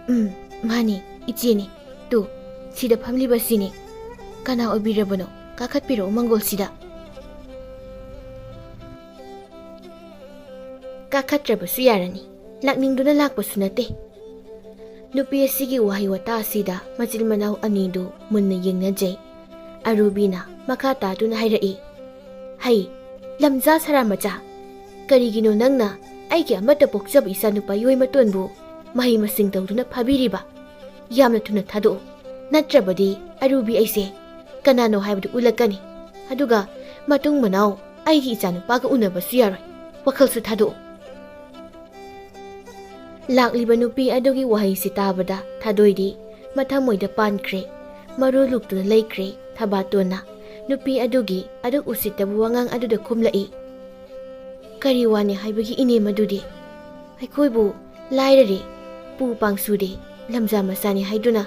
"ꯎꯝ, ꯃꯥꯅꯤ, ꯏꯆꯦꯅꯤ꯫ ꯇꯨ, ꯁꯤꯗ ꯐꯝꯂꯤꯕꯁꯤꯅꯤ꯫ ꯀꯅꯥ ꯑꯣꯏꯕꯤꯔꯕꯅꯣ? ꯀꯥꯈꯠꯄꯤꯔꯛꯎ ꯃꯪꯒꯣꯜꯁꯤꯗ꯫" ꯀꯥꯈꯠꯇ꯭ꯔꯕꯁꯨ ꯌꯥꯔꯅꯤ, ꯂꯥꯛꯅꯤꯡꯗꯨꯅ ꯂꯥꯛꯄꯁꯨ ꯅꯠꯇꯦ꯫ ꯅꯨꯄꯤ ꯑꯁꯤꯒꯤ ꯋꯥꯍꯩ ꯋꯥꯇꯥ ꯑꯁꯤꯗ ꯃꯆꯤꯟ ꯃꯅꯥꯎ ꯑꯅꯤꯗꯨ ꯃꯨꯟꯅ ꯌꯦꯡꯅꯖꯩ꯫ ꯑꯔꯨꯕꯤꯅ ꯃꯈꯥ ꯇꯥꯗꯨꯅ ꯍꯥꯏꯔꯛꯏ, "ꯍꯩ, ꯂꯝꯖꯥ ꯁꯔꯥ ꯃꯆꯥ, ꯀꯔꯤꯒꯤꯅꯣ ꯅꯪꯅ ꯑꯩꯒꯤ ꯑꯃꯠꯇ ꯄꯣꯛꯆꯕ ꯏꯆꯥꯅꯨꯄꯥ ꯌꯣꯏꯃꯇꯣꯟꯕꯨ ꯃꯍꯩ ꯃꯁꯤꯡ ꯇꯧꯗꯨꯅ ꯐꯥꯕꯤꯔꯤꯕ? ꯌꯥꯝꯅ ꯊꯨꯅ ꯊꯥꯗꯣꯛꯎ, ꯅꯠꯇ꯭ꯔꯕꯗꯤ ꯑꯔꯨꯕꯤ ꯑꯩꯁꯦ ꯀꯅꯥꯅꯣ ꯍꯥꯏꯕꯗꯨ ꯎꯠꯂꯛꯀꯅꯤ꯫ ꯑꯗꯨꯒ ꯃꯇꯨꯡ ꯃꯅꯥꯎ ꯑꯩꯒꯤ ꯏꯆꯥꯅꯨꯄꯥꯒ ꯎꯅꯕꯁꯨ ꯌꯥꯔꯣꯏ꯫ ꯋꯥꯈꯜꯁꯨ ꯊꯥꯗꯣꯛꯎ꯫" ꯂꯥꯛꯂꯤꯕ ꯅꯨꯄꯤ ꯑꯗꯨꯒꯤ ꯋꯥꯍꯩꯁꯤ ꯇꯥꯕꯗ ꯊꯥꯗꯣꯏꯗꯤ ꯃꯊꯃꯣꯏꯗ ꯄꯥꯟꯈ꯭ꯔꯦ꯫ ꯃꯔꯨ ꯂꯨꯛꯇꯨꯅ ꯂꯩꯈ꯭ꯔꯦ꯫ ꯊꯕꯥꯇꯣꯟꯅ ꯅꯨꯄꯤ ꯑꯗꯨꯒꯤ ꯑꯗꯨꯛ ꯎꯁꯤꯠꯇꯕ ꯋꯥꯉꯥꯡ ꯑꯗꯨꯗ ꯈꯨꯝꯂꯛꯏ, "ꯀꯔꯤ ꯋꯥꯅꯤ ꯍꯥꯏꯕꯒꯤ ꯏꯅꯦ ꯃꯗꯨꯗꯤ? ꯑꯩꯈꯣꯏꯕꯨ ꯂꯥꯏꯔꯔꯦ, ꯄꯨ ꯄꯥꯡꯁꯨꯗꯦ, ꯂꯝꯖꯥ ꯃꯆꯥꯅꯤ ꯍꯥꯏꯗꯨꯅ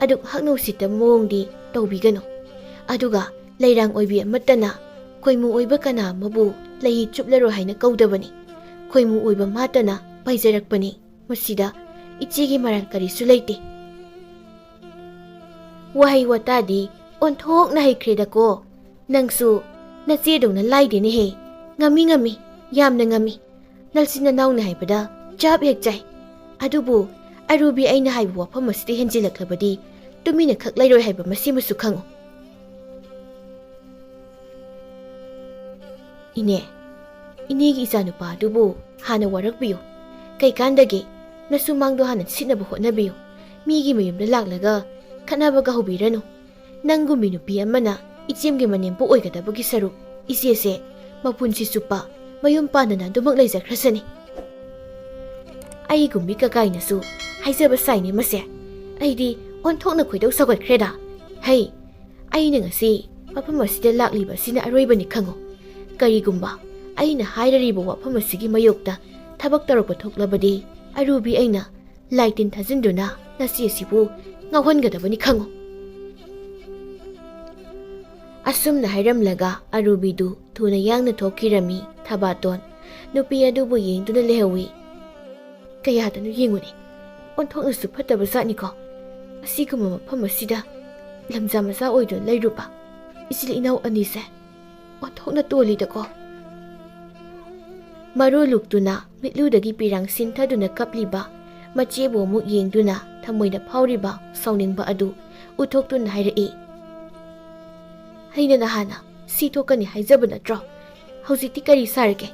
ꯑꯗꯨꯛ ꯍꯛꯅ ꯎꯁꯤꯠꯇꯕ ꯃꯑꯣꯡꯗꯤ ꯇꯧꯕꯤꯒꯅꯨ꯫ ꯑꯗꯨꯒ ꯂꯩꯔꯥꯡ ꯑꯣꯏꯕꯤ ꯑꯃꯠꯇꯅ ꯈꯣꯏꯃꯨ ꯑꯣꯏꯕ ꯀꯅꯥ ꯑꯃꯕꯨ ꯂꯩꯍꯤ ꯆꯨꯞꯂꯔꯣꯏ ꯍꯥꯏꯅ ꯀꯧꯗꯕꯅꯤ꯫ ꯈꯣꯏꯃꯨ ꯑꯣꯏꯕ ꯃꯥꯇꯅ ꯄꯥꯏꯖꯔꯛꯄꯅꯤ꯫ ꯃꯁꯤꯗ ꯏꯆꯦꯒꯤ ꯃꯔꯥꯜ ꯀꯔꯤꯁꯨ ꯂꯩꯇꯦ꯫" ꯋꯥꯍꯩ ꯋꯥꯇꯥꯗꯤ ꯑꯣꯟꯊꯣꯛꯅ ꯍꯩꯈ꯭ꯔꯦꯗꯀꯣ꯫ ꯅꯪꯁꯨ ꯅꯆꯦꯗꯧꯅ ꯂꯥꯏꯗꯦꯅꯦꯍꯦ꯫ ꯉꯝꯃꯤ, ꯉꯝꯃꯤ, ꯌꯥꯝꯅ ꯉꯝꯃꯤ꯫ ꯅꯆꯤꯟ ꯅꯅꯥꯎꯅ ꯍꯥꯏꯕꯗ ꯆꯞ ꯍꯦꯛ ꯆꯥꯏ꯫ ꯑꯗꯨꯕꯨ ꯑꯔꯨꯕꯤ ꯑꯩꯅ ꯍꯥꯏꯕ ꯋꯥꯐꯝ ꯑꯁꯤꯗ ꯍꯦꯟꯖꯤꯜꯂꯛꯂꯕꯗꯤ ꯇꯨꯃꯤꯟꯅ ꯈꯛ ꯂꯩꯔꯣꯏ ꯍꯥꯏꯕ ꯃꯁꯤꯃꯁꯨ ꯈꯪꯉꯨ꯫ ꯏꯅꯦ, ꯏꯅꯦꯒꯤ ꯏꯆꯥꯅꯨꯄꯥ ꯑꯗꯨꯕꯨ ꯍꯥꯟꯅ ꯋꯥꯔꯛꯄꯤꯌꯨ꯫ ꯀꯩꯀꯥꯟꯗꯒꯦ? ꯅꯁꯨꯃꯥꯡꯗꯣ ꯍꯥꯟꯅ ꯁꯤꯠꯅꯕ ꯍꯣꯠꯅꯕꯤꯌꯨ꯫ ꯃꯤꯒꯤ ꯃꯌꯨꯝꯗ ꯂꯥꯛꯂꯒ ꯈꯠꯅꯕꯒ ꯍꯧꯕꯤꯔꯅꯨ꯫ ꯅꯪꯒꯨꯝꯕꯤ ꯅꯨꯄꯤ ꯑꯃꯅ ꯏꯆꯦꯝꯒꯤ ꯃꯅꯦꯝꯄꯣꯛ ꯑꯣꯏꯒꯗꯕꯒꯤ ꯁꯔꯨꯛ, ꯏꯆꯦꯁꯦ ꯃꯄꯨꯟꯁꯤ ꯆꯨꯞꯄ ꯃꯌꯨꯝ ꯄꯥꯟꯗꯅ ꯑꯗꯨꯃꯛ ꯂꯩꯖꯈ꯭ꯔꯁꯅꯤ꯫ ꯑꯩꯒꯨꯝꯕꯤ ꯀꯀꯥꯏꯅꯁꯨ ꯍꯥꯏꯖꯕ ꯁꯥꯏꯅꯦ ꯃꯁꯦ꯫ ꯑꯩꯗꯤ ꯑꯣꯟꯊꯣꯛꯅ ꯈꯣꯏꯗꯧ ꯁꯧꯒꯠꯈ꯭ꯔꯦꯗ꯫ ꯍꯩ, ꯑꯩꯅ ꯉꯁꯤ ꯃꯐꯝ ꯑꯁꯤꯗ ꯂꯥꯛꯂꯤꯕ ꯑꯁꯤꯅ ꯑꯔꯣꯏꯕꯅꯤ ꯈꯪꯉꯨ꯫ ꯀꯔꯤꯒꯨꯝꯕ ꯑꯩꯅ ꯍꯥꯏꯔꯔꯤꯕ ꯋꯥꯐꯝ ꯑꯁꯤꯒꯤ ꯃꯥꯌꯣꯛꯇ ꯊꯕꯛ ꯇꯧꯔꯛꯄ ꯊꯣꯛꯂꯕꯗꯤ, ꯑꯔꯨꯕꯤ ꯑꯩꯅ ꯂꯥꯏ ꯇꯤꯟ ꯊꯥꯖꯤꯟꯗꯨꯅ ꯅꯆꯦ ꯑꯁꯤꯕꯨ ꯉꯥꯎꯍꯟꯒꯗꯕꯅꯤ ꯈꯪꯉꯨ꯫ ꯑꯁꯨꯝꯅ ꯍꯥꯏꯔꯝꯂꯒ ꯑꯔꯨꯕꯤꯗꯨ ꯊꯨꯅ ꯌꯥꯡꯅ ꯊꯣꯛꯈꯤꯔꯝꯃꯤ꯫ ꯊꯕꯥꯇꯣꯟ ꯅꯨꯄꯤ ꯑꯗꯨꯕꯨ ꯌꯦꯡꯗꯨꯅ ꯂꯩꯍꯧꯏ꯫ ꯀꯌꯥꯗꯅꯣ ꯌꯦꯡꯉꯨꯅꯦ, ꯑꯣꯟꯊꯣꯛꯅꯁꯨ ꯐꯠꯇꯕ ꯖꯥꯠꯅꯤꯀꯣ꯫ ꯑꯁꯤꯒꯨꯝꯕ ꯃꯐꯝ ꯑꯁꯤꯗ ꯂꯝꯖꯥ ꯃꯆꯥ ꯑꯣꯏꯗꯨꯅ ꯂꯩꯔꯨꯕ ꯏꯆꯤꯜ ꯏꯅꯥꯎ ꯑꯅꯤꯁꯦ꯫ ꯑꯣꯟꯊꯣꯛꯅ ꯇꯣꯜꯂꯤꯗꯀꯣ꯫ ꯃꯔꯨ ꯂꯨꯛꯇꯨꯅ ꯃꯤꯠꯂꯨꯗꯒꯤ ꯄꯤꯔꯥꯡ ꯁꯤꯟꯊꯗꯨꯅ ꯀꯞꯂꯤꯕ ꯃꯆꯦꯕꯨ ꯑꯃꯨꯛ ꯌꯦꯡꯗꯨꯅ ꯊꯃꯣꯏꯗ ꯐꯥꯎꯔꯤꯕ ꯁꯥꯎꯅꯤꯡꯕ ꯑꯗꯨ ꯎꯠꯊꯣꯛꯇꯨꯅ ꯍꯥꯏꯔꯛꯏ꯫ ꯑꯩꯅ ꯅꯍꯥꯟꯅ ꯁꯤ ꯊꯣꯛꯀꯅꯤ ꯍꯥꯏꯖꯕ ꯅꯠꯇ꯭ꯔꯣ? ꯍꯧꯖꯤꯛꯇꯤ ꯀꯔꯤ ꯁꯥꯔꯒꯦ?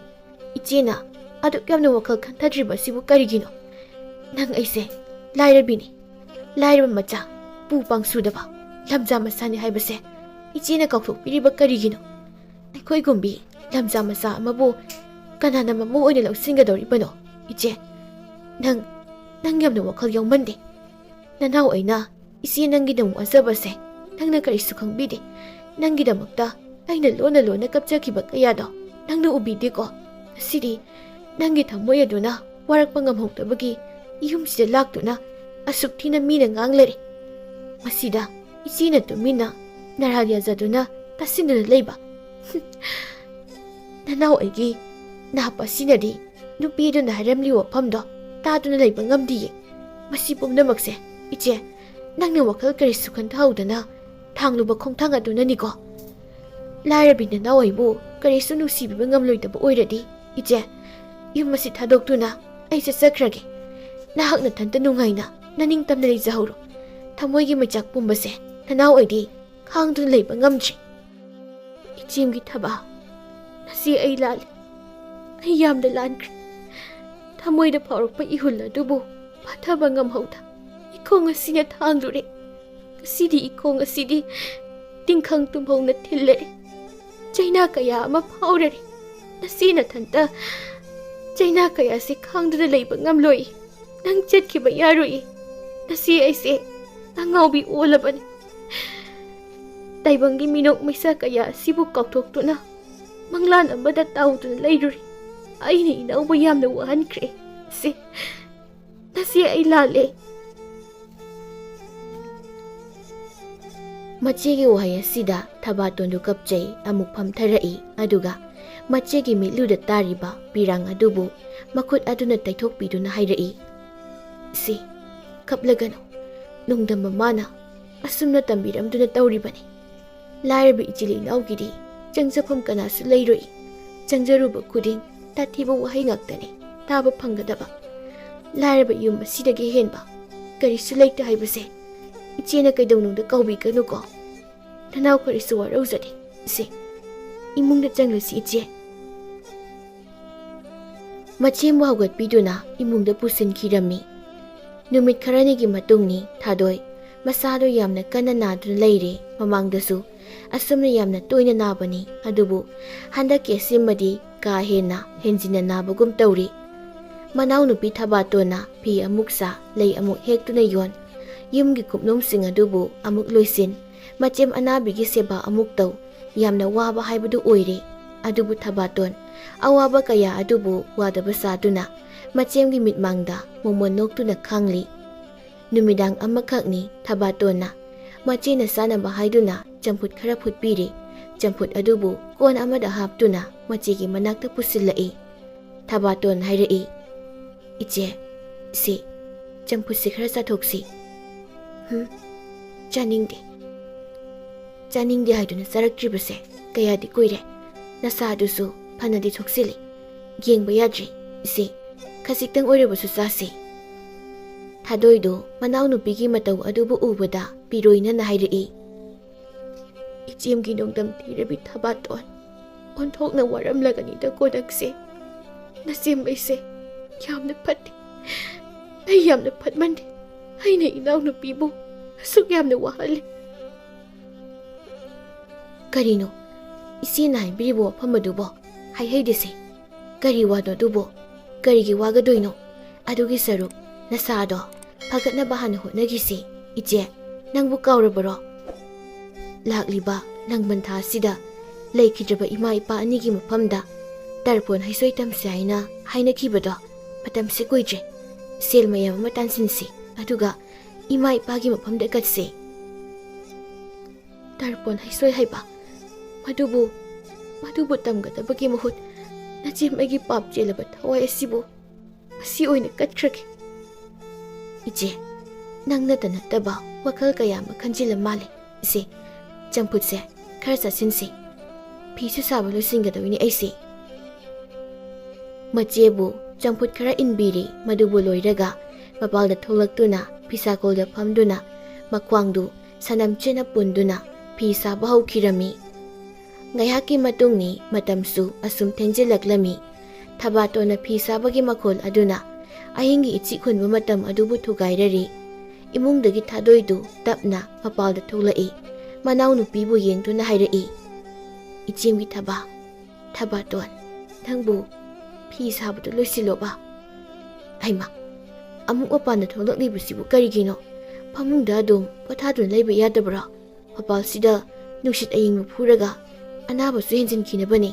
ꯏꯆꯦꯅ ꯑꯗꯨꯛ ꯌꯥꯝꯅ ꯋꯥꯈꯜ ꯈꯟꯊꯗ꯭ꯔꯤꯕ ꯑꯁꯤꯕꯨ ꯀꯔꯤꯒꯤꯅꯣ? ꯅꯪ ꯑꯩꯁꯦ ꯂꯥꯏꯔꯕꯤꯅꯤ, ꯂꯥꯏꯔꯕ ꯃꯆꯥ, ꯄꯨ ꯄꯥꯡ ꯁꯨꯗꯕ, ꯂꯝꯖꯥ ꯃꯆꯥꯅꯤ ꯍꯥꯏꯕꯁꯦ ꯏꯆꯦꯅ ꯀꯥꯎꯊꯣꯛꯄꯤꯔꯤꯕ ꯀꯔꯤꯒꯤꯅꯣ? ꯑꯩꯈꯣꯏꯒꯨꯝꯕꯤ ꯂꯝꯖꯥ ꯃꯆꯥ ꯑꯃꯕꯨ ꯀꯅꯥꯅ ꯃꯃꯧ ꯑꯣꯏꯅ ꯂꯧꯁꯤꯟꯒꯗꯧꯔꯤꯕꯅꯣ? ꯏꯆꯦ, ꯅꯪ, ꯅꯪ ꯌꯥꯝꯅ ꯋꯥꯈꯜ ꯌꯥꯎꯃꯟꯗꯦ꯫ ꯅꯅꯥꯎ ꯑꯩꯅ ꯏꯆꯦ ꯅꯪꯒꯤꯗꯃꯛ ꯋꯥꯖꯕꯁꯦ ꯅꯪꯅ ꯀꯔꯤꯁꯨ ꯈꯪꯕꯤꯗꯦ꯫ ꯅꯪꯒꯤꯗꯃꯛꯇ ꯑꯩꯅ ꯂꯣꯟꯅ ꯂꯣꯟꯅ ꯀꯞꯆꯈꯤꯕ ꯀꯌꯥꯗꯣ ꯅꯪꯅ ꯎꯕꯤꯗꯦꯀꯣ? ꯉꯁꯤꯗꯤ ꯅꯪꯒꯤ ꯊꯃꯣꯏ ꯑꯗꯨꯅ ꯋꯥꯔꯛꯄ ꯉꯝꯍꯧꯗꯕꯒꯤ ꯌꯨꯝꯁꯤꯗ ꯂꯥꯛꯇꯨꯅ ꯑꯁꯨꯛ ꯊꯤꯅ ꯃꯤꯅ ꯉꯥꯡꯂꯔꯦ꯫ ꯃꯁꯤꯗ ꯏꯆꯦꯅ ꯇꯨꯃꯤꯟꯅ ꯅꯔꯥꯜ ꯌꯥꯖꯗꯨꯅ ꯇꯥꯁꯤꯟꯗꯨꯅ ꯂꯩꯕ꯫ ꯅꯅꯥꯎ ꯑꯩꯒꯤ ꯅꯥꯞ ꯑꯁꯤꯅꯗꯤ ꯅꯨꯄꯤꯗꯨꯅ ꯍꯥꯏꯔꯝꯂꯤ ꯋꯥꯐꯝꯗꯣ ꯇꯥꯗꯨꯅ ꯂꯩꯕ ꯉꯝꯗꯤꯌꯦ꯫ ꯃꯁꯤ ꯄꯨꯝꯅꯃꯛꯁꯦ, ꯏꯆꯦ, ꯅꯪꯅ ꯋꯥꯈꯜ ꯀꯔꯤꯁꯨ ꯈꯟꯊꯍꯧꯗꯅ ꯊꯥꯡꯂꯨꯕ ꯈꯣꯡꯊꯥꯡ ꯑꯗꯨꯅꯅꯤꯀꯣ꯫ ꯂꯥꯏꯔꯕꯤ ꯅꯅꯥꯎ ꯑꯩꯕꯨ ꯀꯔꯤꯁꯨ ꯅꯨꯡꯁꯤꯕꯤꯕ ꯉꯝꯂꯣꯏꯗꯕ ꯑꯣꯏꯔꯗꯤ, ꯏꯆꯦ, ꯌꯨꯝ ꯑꯁꯤ ꯊꯥꯗꯣꯛꯇꯨꯅ ꯑꯩ ꯆꯠꯆꯈ꯭ꯔꯒꯦ꯫ ꯅꯍꯥꯛ ꯅꯊꯟꯇ ꯅꯨꯡꯉꯥꯏꯅ ꯅꯅꯤꯡꯇꯝꯅ ꯂꯩꯖꯍꯧꯔꯣ꯫ ꯊꯃꯣꯏꯒꯤ ꯃꯩꯆꯥꯛ ꯄꯨꯝꯕꯁꯦ ꯅꯅꯥꯎ ꯑꯩꯗꯤ ꯈꯥꯡꯗꯨꯅ ꯂꯩꯕ ꯉꯝꯗ꯭ꯔꯦ꯫ ꯏꯆꯦꯝꯒꯤ ꯊꯕꯥ, ꯉꯁꯤ ꯑꯩ ꯂꯥꯜꯂꯦ꯫ ꯑꯩ ꯌꯥꯝꯅ ꯂꯥꯟꯈ꯭ꯔꯦ꯫ ꯊꯃꯣꯏꯗ ꯐꯥꯎꯔꯛꯄ ꯏꯍꯨꯜ ꯑꯗꯨꯕꯨ ꯐꯥꯊꯕ ꯉꯝꯍꯧꯗ ꯏꯈꯣꯡ ꯑꯁꯤꯅ ꯊꯥꯡꯂꯨꯔꯦ꯫ ꯉꯁꯤꯗꯤ ꯏꯈꯣꯡ ꯑꯁꯤꯗꯤ ꯇꯤꯡꯈꯪ ꯇꯨꯝꯍꯧꯅ ꯊꯤꯜꯂꯔꯦ꯫ ꯆꯩꯅꯥ ꯀꯌꯥ ꯑꯃ ꯐꯥꯎꯔꯔꯦ꯫ ꯅꯁꯤ ꯅꯊꯟꯇ ꯆꯩꯅꯥ ꯀꯌꯥꯁꯤ ꯈꯥꯡꯗꯨꯅ ꯂꯩꯕ ꯉꯝꯂꯣꯏ꯫ ꯅꯪ ꯆꯠꯈꯤꯕ ꯌꯥꯔꯣꯏ꯫ ꯅꯁꯤ ꯑꯩꯁꯦ ꯑꯉꯥꯎꯕꯤ ꯑꯣꯜꯂꯕꯅꯤ꯫ ꯇꯥꯏꯕꯪꯒꯤ ꯃꯤꯅꯣꯛ ꯃꯩꯁꯥ ꯀꯌꯥ ꯑꯁꯤꯕꯨ ꯀꯥꯎꯊꯣꯛꯇꯨꯅ ꯃꯪꯂꯥꯟ ꯑꯃꯗ ꯇꯥꯎꯗꯨꯅ ꯂꯩꯔꯨꯔꯦ꯫ ꯑꯩꯅ ꯏꯅꯥꯎꯕꯨ ꯌꯥꯝꯅ ꯋꯥꯍꯟꯈ꯭ꯔꯦ꯫ ꯁꯤ, ꯅꯁꯤ ꯑꯩ ꯂꯥꯜꯂꯦ꯫ ꯃꯆꯦꯒꯤ ꯋꯥꯍꯩ ꯑꯁꯤꯗ ꯊꯕꯥꯇꯣꯟꯗꯨ ꯀꯞꯆꯩ, ꯑꯃꯨꯛ ꯐꯝꯊꯔꯛꯏ, ꯑꯗꯨꯒ ꯃꯆꯦꯒꯤ ꯃꯤꯠꯂꯨꯗ ꯇꯥꯔꯤꯕ ꯄꯤꯔꯥꯡ ꯑꯗꯨꯕꯨ ꯃꯈꯨꯠ ꯑꯗꯨꯅ ꯇꯩꯊꯣꯛꯄꯤꯗꯨꯅ ꯍꯥꯏꯔꯛꯏ, "ꯁꯤ, ꯀꯞꯂꯒꯅꯨ, ꯅꯣꯡꯗꯝꯕ ꯃꯥꯅ ꯑꯁꯨꯝꯅ ꯇꯝꯕꯤꯔꯝꯗꯨꯅ ꯇꯧꯔꯤꯕꯅꯤ꯫ ꯂꯥꯏꯔꯕ ꯏꯆꯤꯜ ꯏꯅꯥꯎꯒꯤꯗꯤ ꯆꯪꯖꯐꯝ ꯀꯅꯥꯁꯨ ꯂꯩꯔꯣꯏ꯫ ꯆꯪꯖꯔꯨꯕ ꯈꯨꯗꯤꯡ ꯇꯥꯊꯤꯕ ꯋꯥꯍꯩ ꯉꯥꯛꯇꯅꯤ ꯇꯥꯕ ꯐꯪꯒꯗꯕ꯫ ꯂꯥꯏꯔꯕ ꯌꯨꯝ ꯑꯁꯤꯗꯒꯤ ꯍꯦꯟꯕ ꯀꯔꯤꯁꯨ ꯂꯩꯇꯦ ꯍꯥꯏꯕꯁꯦ ꯏꯆꯦꯅ ꯀꯩꯗꯧꯅꯨꯡꯗ ꯀꯥꯎꯕꯤꯒꯅꯨꯀꯣ꯫ ꯅꯅꯥꯎ ꯀꯔꯤꯁꯨ ꯋꯥꯔꯧꯖꯗꯦ꯫ ꯁꯦ, ꯏꯃꯨꯡꯗ ꯆꯪꯂꯁꯤ, ꯏꯆꯦ꯫" ꯃꯆꯦꯝꯕꯨ ꯍꯧꯒꯠꯄꯤꯗꯨꯅ ꯏꯃꯨꯡꯗ ꯄꯨꯁꯤꯟꯈꯤꯔꯝꯃꯤ꯫ ꯅꯨꯃꯤꯠ ꯈꯔꯅꯤꯒꯤ ꯃꯇꯨꯡꯅꯤ ꯊꯥꯗꯣꯏ꯫ ꯃꯁꯥꯗꯣ ꯌꯥꯝꯅ ꯀꯟꯅ ꯅꯥꯗꯨꯅ ꯂꯩꯔꯦ꯫ ꯃꯃꯥꯡꯗꯁꯨ ꯑꯁꯨꯝꯅ ꯌꯥꯝꯅ ꯇꯣꯏꯅ ꯅꯥꯕꯅꯤ, ꯑꯗꯨꯕꯨ ꯍꯟꯗꯛꯀꯤ ꯑꯁꯤꯃꯗꯤ ꯀꯥ ꯍꯦꯟꯅ ꯍꯦꯟꯖꯤꯟꯅ ꯅꯥꯕꯒꯨꯝ ꯇꯧꯔꯤ꯫ ꯃꯅꯥꯎꯅꯨꯄꯤ ꯊꯕꯥꯇꯣꯟꯅ ꯐꯤ ꯑꯃꯨꯛ ꯁꯥ, ꯂꯩ ꯑꯃꯨꯛ ꯍꯦꯛꯇꯨꯅ ꯌꯣꯟ, ꯌꯨꯝꯒꯤ ꯀꯨꯞꯅꯣꯝꯁꯤꯡ ꯑꯗꯨꯕꯨ ꯑꯃꯨꯛ ꯂꯣꯏꯁꯤꯟ, ꯃꯆꯦꯝ ꯑꯅꯥꯕꯤꯒꯤ ꯁꯦꯕꯥ ꯑꯃꯨꯛ ꯇꯧ, ꯌꯥꯝꯅ ꯋꯥꯕ ꯍꯥꯏꯕꯗꯨ ꯑꯣꯏꯔꯦ꯫ ꯑꯗꯨꯕꯨ ꯊꯕꯥꯇꯣꯟ ꯑꯋꯥꯕ ꯀꯌꯥ ꯑꯗꯨꯕꯨ ꯋꯥꯗꯕ ꯁꯥꯗꯨꯅ ꯃꯆꯦꯝꯒꯤ ꯃꯤꯠꯃꯥꯡꯗ ꯃꯣꯃꯣꯟ ꯅꯣꯛꯇꯨꯅ ꯈꯥꯡꯂꯤ꯫ ꯅꯨꯃꯤꯗꯥꯡ ꯑꯃꯈꯛꯅꯤ ꯊꯕꯥꯇꯣꯟꯅ ꯃꯆꯦꯅ ꯆꯥꯅꯕ ꯍꯥꯏꯗꯨꯅ ꯆꯝꯐꯨꯠ ꯈꯔ ꯐꯨꯠꯄꯤꯔꯦ꯫ ꯆꯝꯐꯨꯠ ꯑꯗꯨꯕꯨ ꯀꯣꯟ ꯑꯃꯗ ꯍꯥꯞꯇꯨꯅ ꯃꯆꯦꯒꯤ ꯃꯅꯥꯛꯇ ꯄꯨꯁꯤꯜꯂꯛꯏ꯫ ꯊꯕꯥꯇꯣꯟ ꯍꯥꯏꯔꯛꯏ, "ꯏꯆꯦ, ꯁꯤ ꯆꯝꯐꯨꯠꯁꯤ ꯈꯔ ꯆꯥꯊꯣꯛꯁꯤ꯫" "ꯍꯨꯝ, ꯆꯥꯅꯤꯡꯗꯦ꯫ ꯆꯥꯅꯤꯡꯗꯦ ꯍꯥꯏꯗꯨꯅ ꯆꯥꯔꯛꯇ꯭ꯔꯤꯕꯁꯦ ꯀꯌꯥꯗꯤ ꯀꯨꯏꯔꯦ꯫ ꯅꯁꯥꯗꯨꯁꯨ ꯐꯅꯗꯤ ꯁꯣꯛꯆꯤꯜꯂꯤ꯫ ꯌꯦꯡꯕ ꯌꯥꯗ꯭ꯔꯤ꯫ ꯏꯆꯦ, ꯈꯖꯤꯛꯇꯪ ꯑꯣꯏꯔꯕꯁꯨ ꯆꯥꯁꯤ꯫" ꯊꯥꯗꯣꯏꯗꯨ ꯃꯅꯥꯎꯅꯨꯄꯤꯒꯤ ꯃꯇꯧ ꯑꯗꯨꯕꯨ ꯎꯕꯗ ꯄꯤꯔꯣꯏꯅꯅ ꯍꯥꯏꯔꯛꯏ, "ꯏꯆꯦꯝꯒꯤ ꯅꯣꯡꯗꯝ ꯊꯤꯔꯕꯤ ꯊꯕꯥꯇꯣꯟ, ꯑꯣꯟꯊꯣꯛꯅ ꯋꯥꯔꯝꯂꯒꯅꯤꯗ ꯀꯣꯗꯛꯁꯦ꯫ ꯅꯆꯦꯝ ꯑꯩꯁꯦ ꯌꯥꯝꯅ ꯐꯠꯇꯦ꯫ ꯑꯩ ꯌꯥꯝꯅ ꯐꯠꯃꯟꯗꯦ꯫ ꯑꯩꯅ ꯏꯅꯥꯎꯅꯨꯄꯤꯕꯨ ꯑꯁꯨꯛ ꯌꯥꯝꯅ ꯋꯥꯍꯜꯂꯦ꯫ ꯀꯔꯤꯅꯣ? ꯏꯆꯦꯅ ꯍꯥꯏꯕꯤꯔꯤꯕ ꯋꯥꯐꯝ ꯑꯗꯨꯕꯣ? ꯍꯥꯏꯍꯩꯗꯦꯁꯦ꯫ ꯀꯔꯤ ꯋꯥꯅꯣ ꯑꯗꯨꯕꯣ? ꯀꯔꯤꯒꯤ ꯋꯥꯒꯗꯣꯏꯅꯣ? ꯑꯗꯨꯒꯤ ꯁꯔꯨꯛ ꯅꯁꯥꯗꯣ ꯐꯒꯠꯅꯕ ꯍꯥꯟꯅ ꯍꯣꯠꯅꯈꯤꯁꯦ, ꯏꯆꯦ꯫ ꯅꯪꯕꯨ ꯀꯥꯎꯔꯕꯔꯣ? ꯂꯥꯛꯂꯤꯕ ꯂꯥꯡꯕꯟ ꯊꯥ ꯑꯁꯤꯗ ꯂꯩꯈꯤꯗ꯭ꯔꯕ ꯏꯃꯥ ꯏꯄꯥ ꯑꯅꯤꯒꯤ ꯃꯐꯝꯗ ꯇꯔꯄꯣꯟ ꯍꯩꯁꯣꯏ ꯇꯝꯁꯦ ꯍꯥꯏꯅ ꯍꯥꯏꯅꯈꯤꯕꯗꯣ꯫ ꯃꯇꯝꯁꯤ ꯀꯨꯏꯗ꯭ꯔꯦ꯫ ꯁꯦꯜ ꯃꯌꯥꯝ ꯑꯃ ꯇꯥꯟꯁꯤꯟꯁꯤ, ꯑꯗꯨꯒ ꯏꯃꯥ ꯏꯄꯥꯒꯤ ꯃꯐꯝꯗ ꯀꯠꯁꯤ꯫ ꯇꯔꯄꯣꯟ ꯍꯩꯁꯣꯏ ꯍꯥꯏꯕ, ꯃꯗꯨꯕꯨ, ꯃꯗꯨꯕꯨ ꯇꯝꯒꯗꯕꯒꯤ ꯃꯍꯨꯠ ꯅꯆꯦꯝ ꯑꯩꯒꯤ ꯄꯥꯞ ꯆꯦꯜꯂꯕ ꯊꯋꯥꯏ ꯑꯁꯤꯕꯨ ꯃꯁꯤ ꯑꯣꯏꯅ ꯀꯠꯈ꯭ꯔꯒꯦ꯫ ꯏꯆꯦ, ꯅꯪꯅꯇ ꯅꯠꯇꯕ ꯋꯥꯈꯜ ꯀꯌꯥ ꯑꯃ ꯈꯟꯖꯤꯜꯂ ꯃꯥꯜꯂꯦ꯫ ꯏꯆꯦ, ꯆꯝꯐꯨꯠꯁꯦ ꯈꯔ ꯆꯥꯁꯤꯟꯁꯤ꯫ ꯐꯤꯁꯨ ꯁꯥꯕ ꯂꯣꯏꯁꯤꯟꯒꯗꯧꯔꯤꯅꯦ ꯑꯩꯁꯦ꯫ ꯃꯆꯦꯕꯨ ꯆꯝꯐꯨꯠ ꯈꯔ ꯏꯟꯕꯤꯔꯦ꯫ ꯃꯗꯨꯕꯨ ꯂꯣꯏꯔꯒ ꯃꯄꯥꯜꯗ ꯊꯣꯛꯂꯛꯇꯨꯅ ꯐꯤꯁꯥꯀꯣꯜꯗ ꯐꯝꯗꯨꯅ ꯃꯈ꯭ꯋꯥꯡꯗꯨ ꯁꯅꯝ ꯆꯦꯠꯅ ꯄꯨꯟꯗꯨꯅ ꯐꯤ ꯁꯥꯕ ꯍꯧꯈꯤꯔꯝꯃꯤ꯫ ꯉꯥꯏꯍꯥꯛꯀꯤ ꯃꯇꯨꯡꯅꯤ ꯃꯇꯝꯁꯨ ꯑꯁꯨꯝ ꯊꯦꯡꯖꯤꯜꯂꯛꯂꯝꯃꯤ꯫ ꯊꯕꯥꯇꯣꯟꯅ ꯐꯤ ꯁꯥꯕꯒꯤ ꯃꯈꯣꯜ ꯑꯗꯨꯅ ꯑꯍꯤꯡꯒꯤ ꯏꯆꯤꯛ ꯍꯨꯟꯕ ꯃꯇꯝ ꯑꯗꯨꯕꯨ ꯊꯨꯒꯥꯏꯔꯔꯤ꯫ ꯏꯃꯨꯡꯗꯒꯤ ꯊꯥꯗꯣꯏꯗꯨ ꯇꯞꯅ ꯃꯄꯥꯜꯗ ꯊꯣꯛꯂꯛꯏ꯫ ꯃꯅꯥꯎꯅꯨꯄꯤꯕꯨ ꯌꯦꯡꯗꯨꯅ ꯍꯥꯏꯔꯛꯏ, "ꯏꯆꯦꯝꯒꯤ ꯊꯕꯥ, ꯊꯕꯥꯇꯣꯟ, ꯅꯪꯕꯨ ꯐꯤ ꯁꯥꯕꯗꯨ ꯂꯣꯏꯁꯤꯜꯂꯣꯕ꯫" ꯍꯩꯃꯥ, ꯑꯃꯨꯛ ꯃꯄꯥꯟꯗ ꯊꯣꯛꯂꯛꯂꯤꯕꯁꯤꯕꯨ ꯀꯔꯤꯒꯤꯅꯣ? ꯐꯃꯨꯡꯗ ꯑꯗꯨꯝ ꯄꯣꯊꯥꯗꯨꯅ ꯂꯩꯕ ꯌꯥꯗꯕ꯭ꯔꯣ? ꯃꯄꯥꯜꯁꯤꯗ ꯅꯨꯡꯁꯤꯠ ꯑꯌꯤꯡꯕ ꯐꯨꯔꯒ ꯑꯅꯥꯕꯁꯨ ꯍꯦꯟꯖꯤꯟꯈꯤꯅꯕꯅꯤ꯫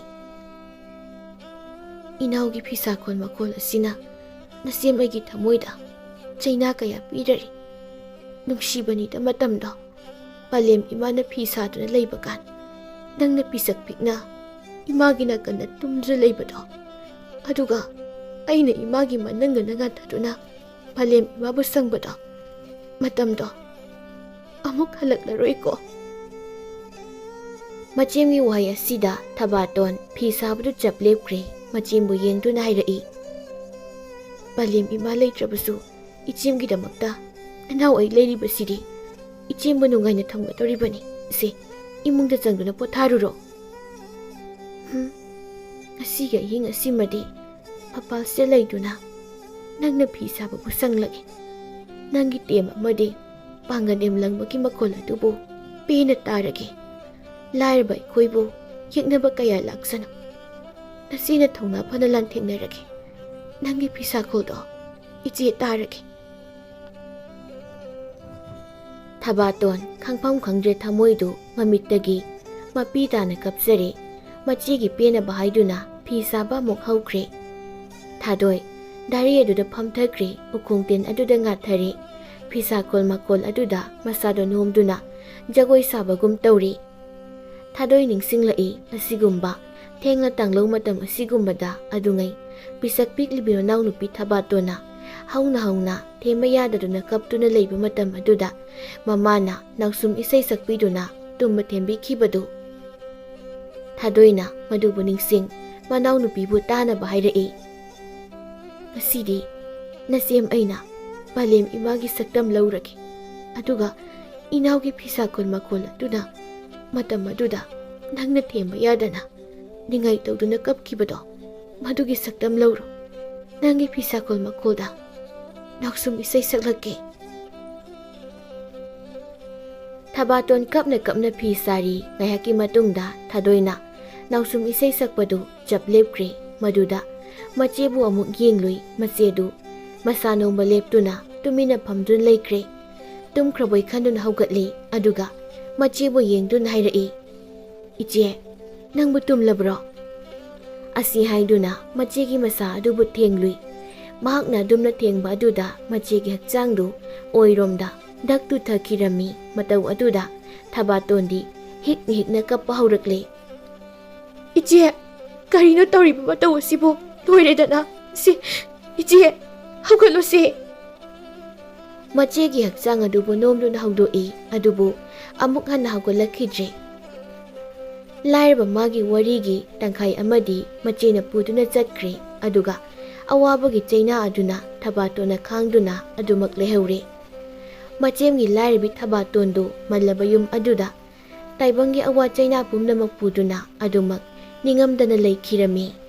ꯏꯅꯥꯎꯒꯤ ꯐꯤꯁꯥꯈꯣꯟ ꯃꯈꯣꯜ ꯑꯁꯤꯅ ꯅꯆꯦꯝ ꯑꯩꯒꯤ ꯊꯃꯣꯏꯗ ꯆꯩꯅꯥ ꯀꯌꯥ ꯄꯤꯔꯔꯤ꯫ ꯅꯨꯡꯁꯤꯕꯅꯤꯗ ꯃꯇꯝꯗꯣ꯫ ꯄꯂꯦꯝ ꯏꯃꯥꯅ ꯐꯤ ꯁꯥꯗꯨꯅ ꯂꯩꯕ ꯀꯥꯟ, ꯅꯪꯅ ꯄꯤꯁꯛ ꯄꯤꯛꯅ ꯏꯃꯥꯒꯤ ꯅꯥꯀꯟꯗ ꯇꯨꯝꯗꯨꯅ ꯂꯩꯕꯗꯣ, ꯑꯗꯨꯒ ꯑꯩꯅ ꯏꯃꯥꯒꯤ ꯃꯅꯪꯒꯅ ꯉꯥꯟꯊꯗꯨꯅ ꯄꯂꯦꯝ ꯏꯃꯥꯕꯨ ꯁꯪꯕꯗꯣ, ꯃꯇꯝꯗꯣ ꯑꯃꯨꯛ ꯍꯜꯂꯛꯂꯔꯣꯏꯀꯣ꯫ ꯃꯆꯦꯝꯒꯤ ꯋꯥꯍꯩ ꯑꯁꯤꯗ ꯊꯕꯥꯇꯣꯟ ꯐꯤ ꯁꯥꯕꯗꯨ ꯆꯞ ꯂꯦꯞꯈ꯭ꯔꯦ꯫ ꯃꯆꯦꯝꯕꯨ ꯌꯦꯡꯗꯨꯅ ꯍꯥꯏꯔꯛꯏ, "ꯄꯂꯦꯝ ꯏꯃꯥ ꯂꯩꯇ꯭ꯔꯕꯁꯨ ꯏꯆꯦꯝꯒꯤꯗꯃꯛꯇ ꯅꯅꯥꯎ ꯑꯩ ꯂꯩꯔꯤꯕꯁꯤꯗꯤ꯫ ꯏꯆꯦꯝꯕꯨ ꯅꯨꯡꯉꯥꯏꯅ ꯊꯝꯒꯗꯧꯔꯤꯕꯅꯤ꯫ ꯁꯦ, ꯏꯃꯨꯡꯗ ꯆꯪꯗꯨꯅ ꯄꯣꯊꯥꯔꯨꯔꯣ꯫" ꯍꯨꯝ, ꯉꯁꯤꯒꯤ ꯑꯍꯤꯡ ꯑꯁꯤꯃꯗꯤ ꯃꯄꯥꯜꯁꯤꯗ ꯂꯩꯗꯨꯅ ꯅꯪꯅ ꯐꯤ ꯁꯥꯕꯕꯨ ꯁꯪꯂꯒꯦ꯫ ꯅꯪꯒꯤ ꯇꯦꯝ ꯑꯃꯗꯤ ꯄꯥꯡꯒꯜ ꯌꯥꯝꯂꯪꯕꯒꯤ ꯃꯈꯣꯜ ꯑꯗꯨꯕꯨ ꯄꯦꯟꯅ ꯇꯥꯔꯒꯦ꯫ ꯂꯥꯏꯔꯕ ꯑꯩꯈꯣꯏꯕꯨ ꯌꯦꯛꯅꯕ ꯀꯌꯥ ꯂꯥꯛꯁꯅꯨ꯫ ꯅꯆꯦꯅ ꯊꯧꯅꯥ ꯐꯅ ꯂꯥꯟꯊꯦꯡꯅꯔꯒꯦ꯫ ꯅꯪꯒꯤ ꯐꯤꯁꯥꯈꯣꯜꯗꯣ ꯏꯆꯦ ꯇꯥꯔꯒꯦ꯫ ꯊꯕꯥꯇꯣꯟ ꯈꯪꯐꯝ ꯈꯪꯗ꯭ꯔꯦ ꯊꯃꯣꯏꯗꯨ ꯃꯃꯤꯠꯇꯒꯤ ꯃꯄꯤ ꯇꯥꯅ ꯀꯞꯆꯔꯦ꯫ ꯃꯆꯦꯒꯤ ꯄꯦꯟꯅꯕ ꯍꯥꯏꯗꯨꯅ ꯐꯤ ꯁꯥꯕ ꯑꯃꯨꯛ ꯍꯧꯈ꯭ꯔꯦ꯫ ꯊꯥꯗꯣꯏ ꯗꯥꯏꯔꯤ ꯑꯗꯨꯗ ꯐꯝꯊꯈ꯭ꯔꯦ, ꯎꯈꯣꯡ ꯇꯦꯟ ꯑꯗꯨꯗ ꯉꯥꯊꯔꯦ꯫ ꯐꯤꯁꯥꯈꯣꯜ ꯃꯈꯣꯜ ꯑꯗꯨꯗ ꯃꯁꯥꯗꯣ ꯅꯣꯝꯗꯨꯅ ꯖꯒꯣꯏ ꯁꯥꯕꯒꯨꯝ ꯇꯧꯔꯤ꯫ ꯊꯥꯗꯣꯏ ꯅꯤꯡꯁꯤꯡꯂꯛꯏ ꯑꯁꯤꯒꯨꯝꯕ ꯊꯦꯡꯂ ꯇꯥꯡꯂꯧ ꯃꯇꯝ ꯑꯁꯤꯒꯨꯝꯕꯗ ꯑꯗꯨꯉꯩ ꯄꯤꯁꯛ ꯄꯤꯛꯂꯤꯕꯤ ꯃꯅꯥꯎꯅꯨꯄꯤ ꯊꯕꯥꯇꯣꯟꯅ ꯍꯧꯅ ꯍꯧꯅ ꯊꯦꯝꯕ ꯌꯥꯗꯗꯨꯅ ꯀꯞꯇꯨꯅ ꯂꯩꯕ ꯃꯇꯝ ꯑꯗꯨꯗ ꯃꯃꯥꯅ ꯅꯥꯎꯁꯨꯝ ꯏꯁꯩ ꯁꯛꯄꯤꯗꯨꯅ ꯇꯨꯝꯕ ꯊꯦꯝꯕꯤꯈꯤꯕꯗꯨ꯫ ꯊꯥꯗꯣꯏꯅ ꯃꯗꯨꯕꯨ ꯅꯤꯡꯁꯤꯡ ꯃꯅꯥꯎꯅꯨꯄꯤꯕꯨ ꯇꯥꯅꯕ ꯍꯥꯏꯔꯛꯏ꯫ "ꯉꯁꯤꯗꯤ ꯅꯆꯦꯝ ꯑꯩꯅ ꯄꯂꯦꯝ ꯏꯃꯥꯒꯤ ꯁꯛꯇꯝ ꯂꯧꯔꯒꯦ, ꯑꯗꯨꯒ ꯏꯅꯥꯎꯒꯤ ꯐꯤꯁꯥꯈꯣꯜ ꯃꯈꯣꯜ ꯑꯗꯨꯅ ꯃꯇꯝ ꯑꯗꯨꯗ ꯅꯪꯅ ꯊꯦꯝꯕ ꯌꯥꯗꯅ ꯅꯤꯡꯉꯥꯏ ꯇꯧꯗꯨꯅ ꯀꯞꯈꯤꯕꯗꯣ, ꯃꯗꯨꯒꯤ ꯁꯛꯇꯝ ꯂꯧꯔꯣ꯫ ꯅꯪꯒꯤ ꯐꯤꯁꯥꯈꯣꯜ ꯃꯈꯣꯜꯗ ꯅꯥꯎꯁꯨꯝ ꯏꯁꯩ ꯁꯛꯂꯛꯀꯦ꯫" ꯊꯕꯥꯇꯣꯟ ꯀꯞꯅ ꯀꯞꯅ ꯐꯤ ꯁꯥꯔꯤ꯫ ꯉꯥꯏꯍꯥꯛꯀꯤ ꯃꯇꯨꯡꯗ ꯊꯥꯗꯣꯏꯅ ꯅꯥꯎꯁꯨꯝ ꯏꯁꯩ ꯁꯛꯄꯗꯨ ꯆꯞ ꯂꯦꯞꯈ꯭ꯔꯦ꯫ ꯃꯗꯨꯗ ꯃꯆꯦꯕꯨ ꯑꯃꯨꯛ ꯌꯦꯡꯂꯨꯏ꯫ ꯃꯆꯦꯗꯨ ꯃꯁꯥ ꯅꯣꯝꯕ ꯂꯦꯞꯇꯨꯅ ꯇꯨꯃꯤꯟꯅ ꯐꯝꯗꯨꯅ ꯂꯩꯈ꯭ꯔꯦ꯫ ꯇꯨꯝꯈ꯭ꯔꯕꯣꯏ ꯈꯟꯗꯨꯅ ꯍꯧꯒꯠꯂꯤ꯫ ꯑꯗꯨꯒ ꯃꯆꯦꯕꯨ ꯌꯦꯡꯗꯨꯅ ꯍꯥꯏꯔꯛꯏ, "ꯏꯆꯦ, ꯅꯪꯕꯨ ꯇꯨꯝꯂꯕ꯭ꯔꯣ?" ꯑꯁꯤ ꯍꯥꯏꯗꯨꯅ ꯃꯆꯦꯒꯤ ꯃꯁꯥ ꯑꯗꯨꯕꯨ ꯊꯦꯡꯂꯨꯏ꯫ ꯃꯍꯥꯛꯅ ꯑꯗꯨꯝꯅ ꯊꯦꯡꯕ ꯑꯗꯨꯗ ꯃꯆꯦꯒꯤ ꯍꯛꯆꯥꯡꯗꯨ ꯑꯣꯏꯔꯣꯝꯗ ꯗꯛ ꯇꯨꯊꯈꯤꯔꯝꯃꯤ꯫ ꯃꯇꯧ ꯑꯗꯨꯗ ꯊꯕꯥꯇꯣꯟꯗꯤ ꯍꯤꯛꯅ ꯍꯤꯛꯅ ꯀꯞꯄ ꯍꯧꯔꯛꯂꯦ꯫ "ꯏꯆꯦ, ꯀꯔꯤꯅꯣ ꯇꯧꯔꯤꯕ ꯃꯇꯧ ꯑꯁꯤꯕꯨ? ꯂꯣꯏꯔꯦꯗꯅ꯫ ꯁꯤ, ꯏꯆꯦ, ꯍꯧꯒꯠꯂꯨꯁꯤ꯫" ꯃꯆꯦꯒꯤ ꯍꯛꯆꯥꯡ ꯑꯗꯨꯕꯨ ꯅꯣꯝꯗꯨꯅ ꯍꯧꯗꯣꯛꯏ, ꯑꯗꯨꯕꯨ ꯑꯃꯨꯛ ꯍꯟꯅ ꯍꯧꯒꯠꯂꯛꯈꯤꯗ꯭ꯔꯦ꯫ ꯂꯥꯏꯔꯕ ꯃꯥꯒꯤ ꯋꯥꯔꯤꯒꯤ ꯇꯪꯈꯥꯏ ꯑꯃꯗꯤ ꯃꯆꯦꯅ ꯄꯨꯗꯨꯅ ꯆꯠꯈ꯭ꯔꯦ, ꯑꯗꯨꯒ ꯑꯋꯥꯕꯒꯤ ꯆꯩꯅꯥ ꯑꯗꯨꯅ ꯊꯕꯥꯇꯣꯟꯅ ꯈꯥꯡꯗꯨꯅ ꯑꯗꯨꯃꯛ ꯂꯩꯍꯧꯔꯦ꯫ ꯃꯆꯦꯝꯒꯤ ꯂꯥꯏꯔꯕꯤ ꯊꯕꯥꯇꯣꯟꯗꯨ ꯃꯜꯂꯕ ꯌꯨꯝ ꯑꯗꯨꯗ ꯇꯥꯏꯕꯪꯒꯤ ꯑꯋꯥ ꯆꯩꯅꯥ ꯄꯨꯝꯅꯃꯛ ꯄꯨꯗꯨꯅ ꯑꯗꯨꯃꯛ ꯅꯤꯡꯉꯝꯗꯅ ꯂꯩꯈꯤꯔꯝꯃꯤ꯫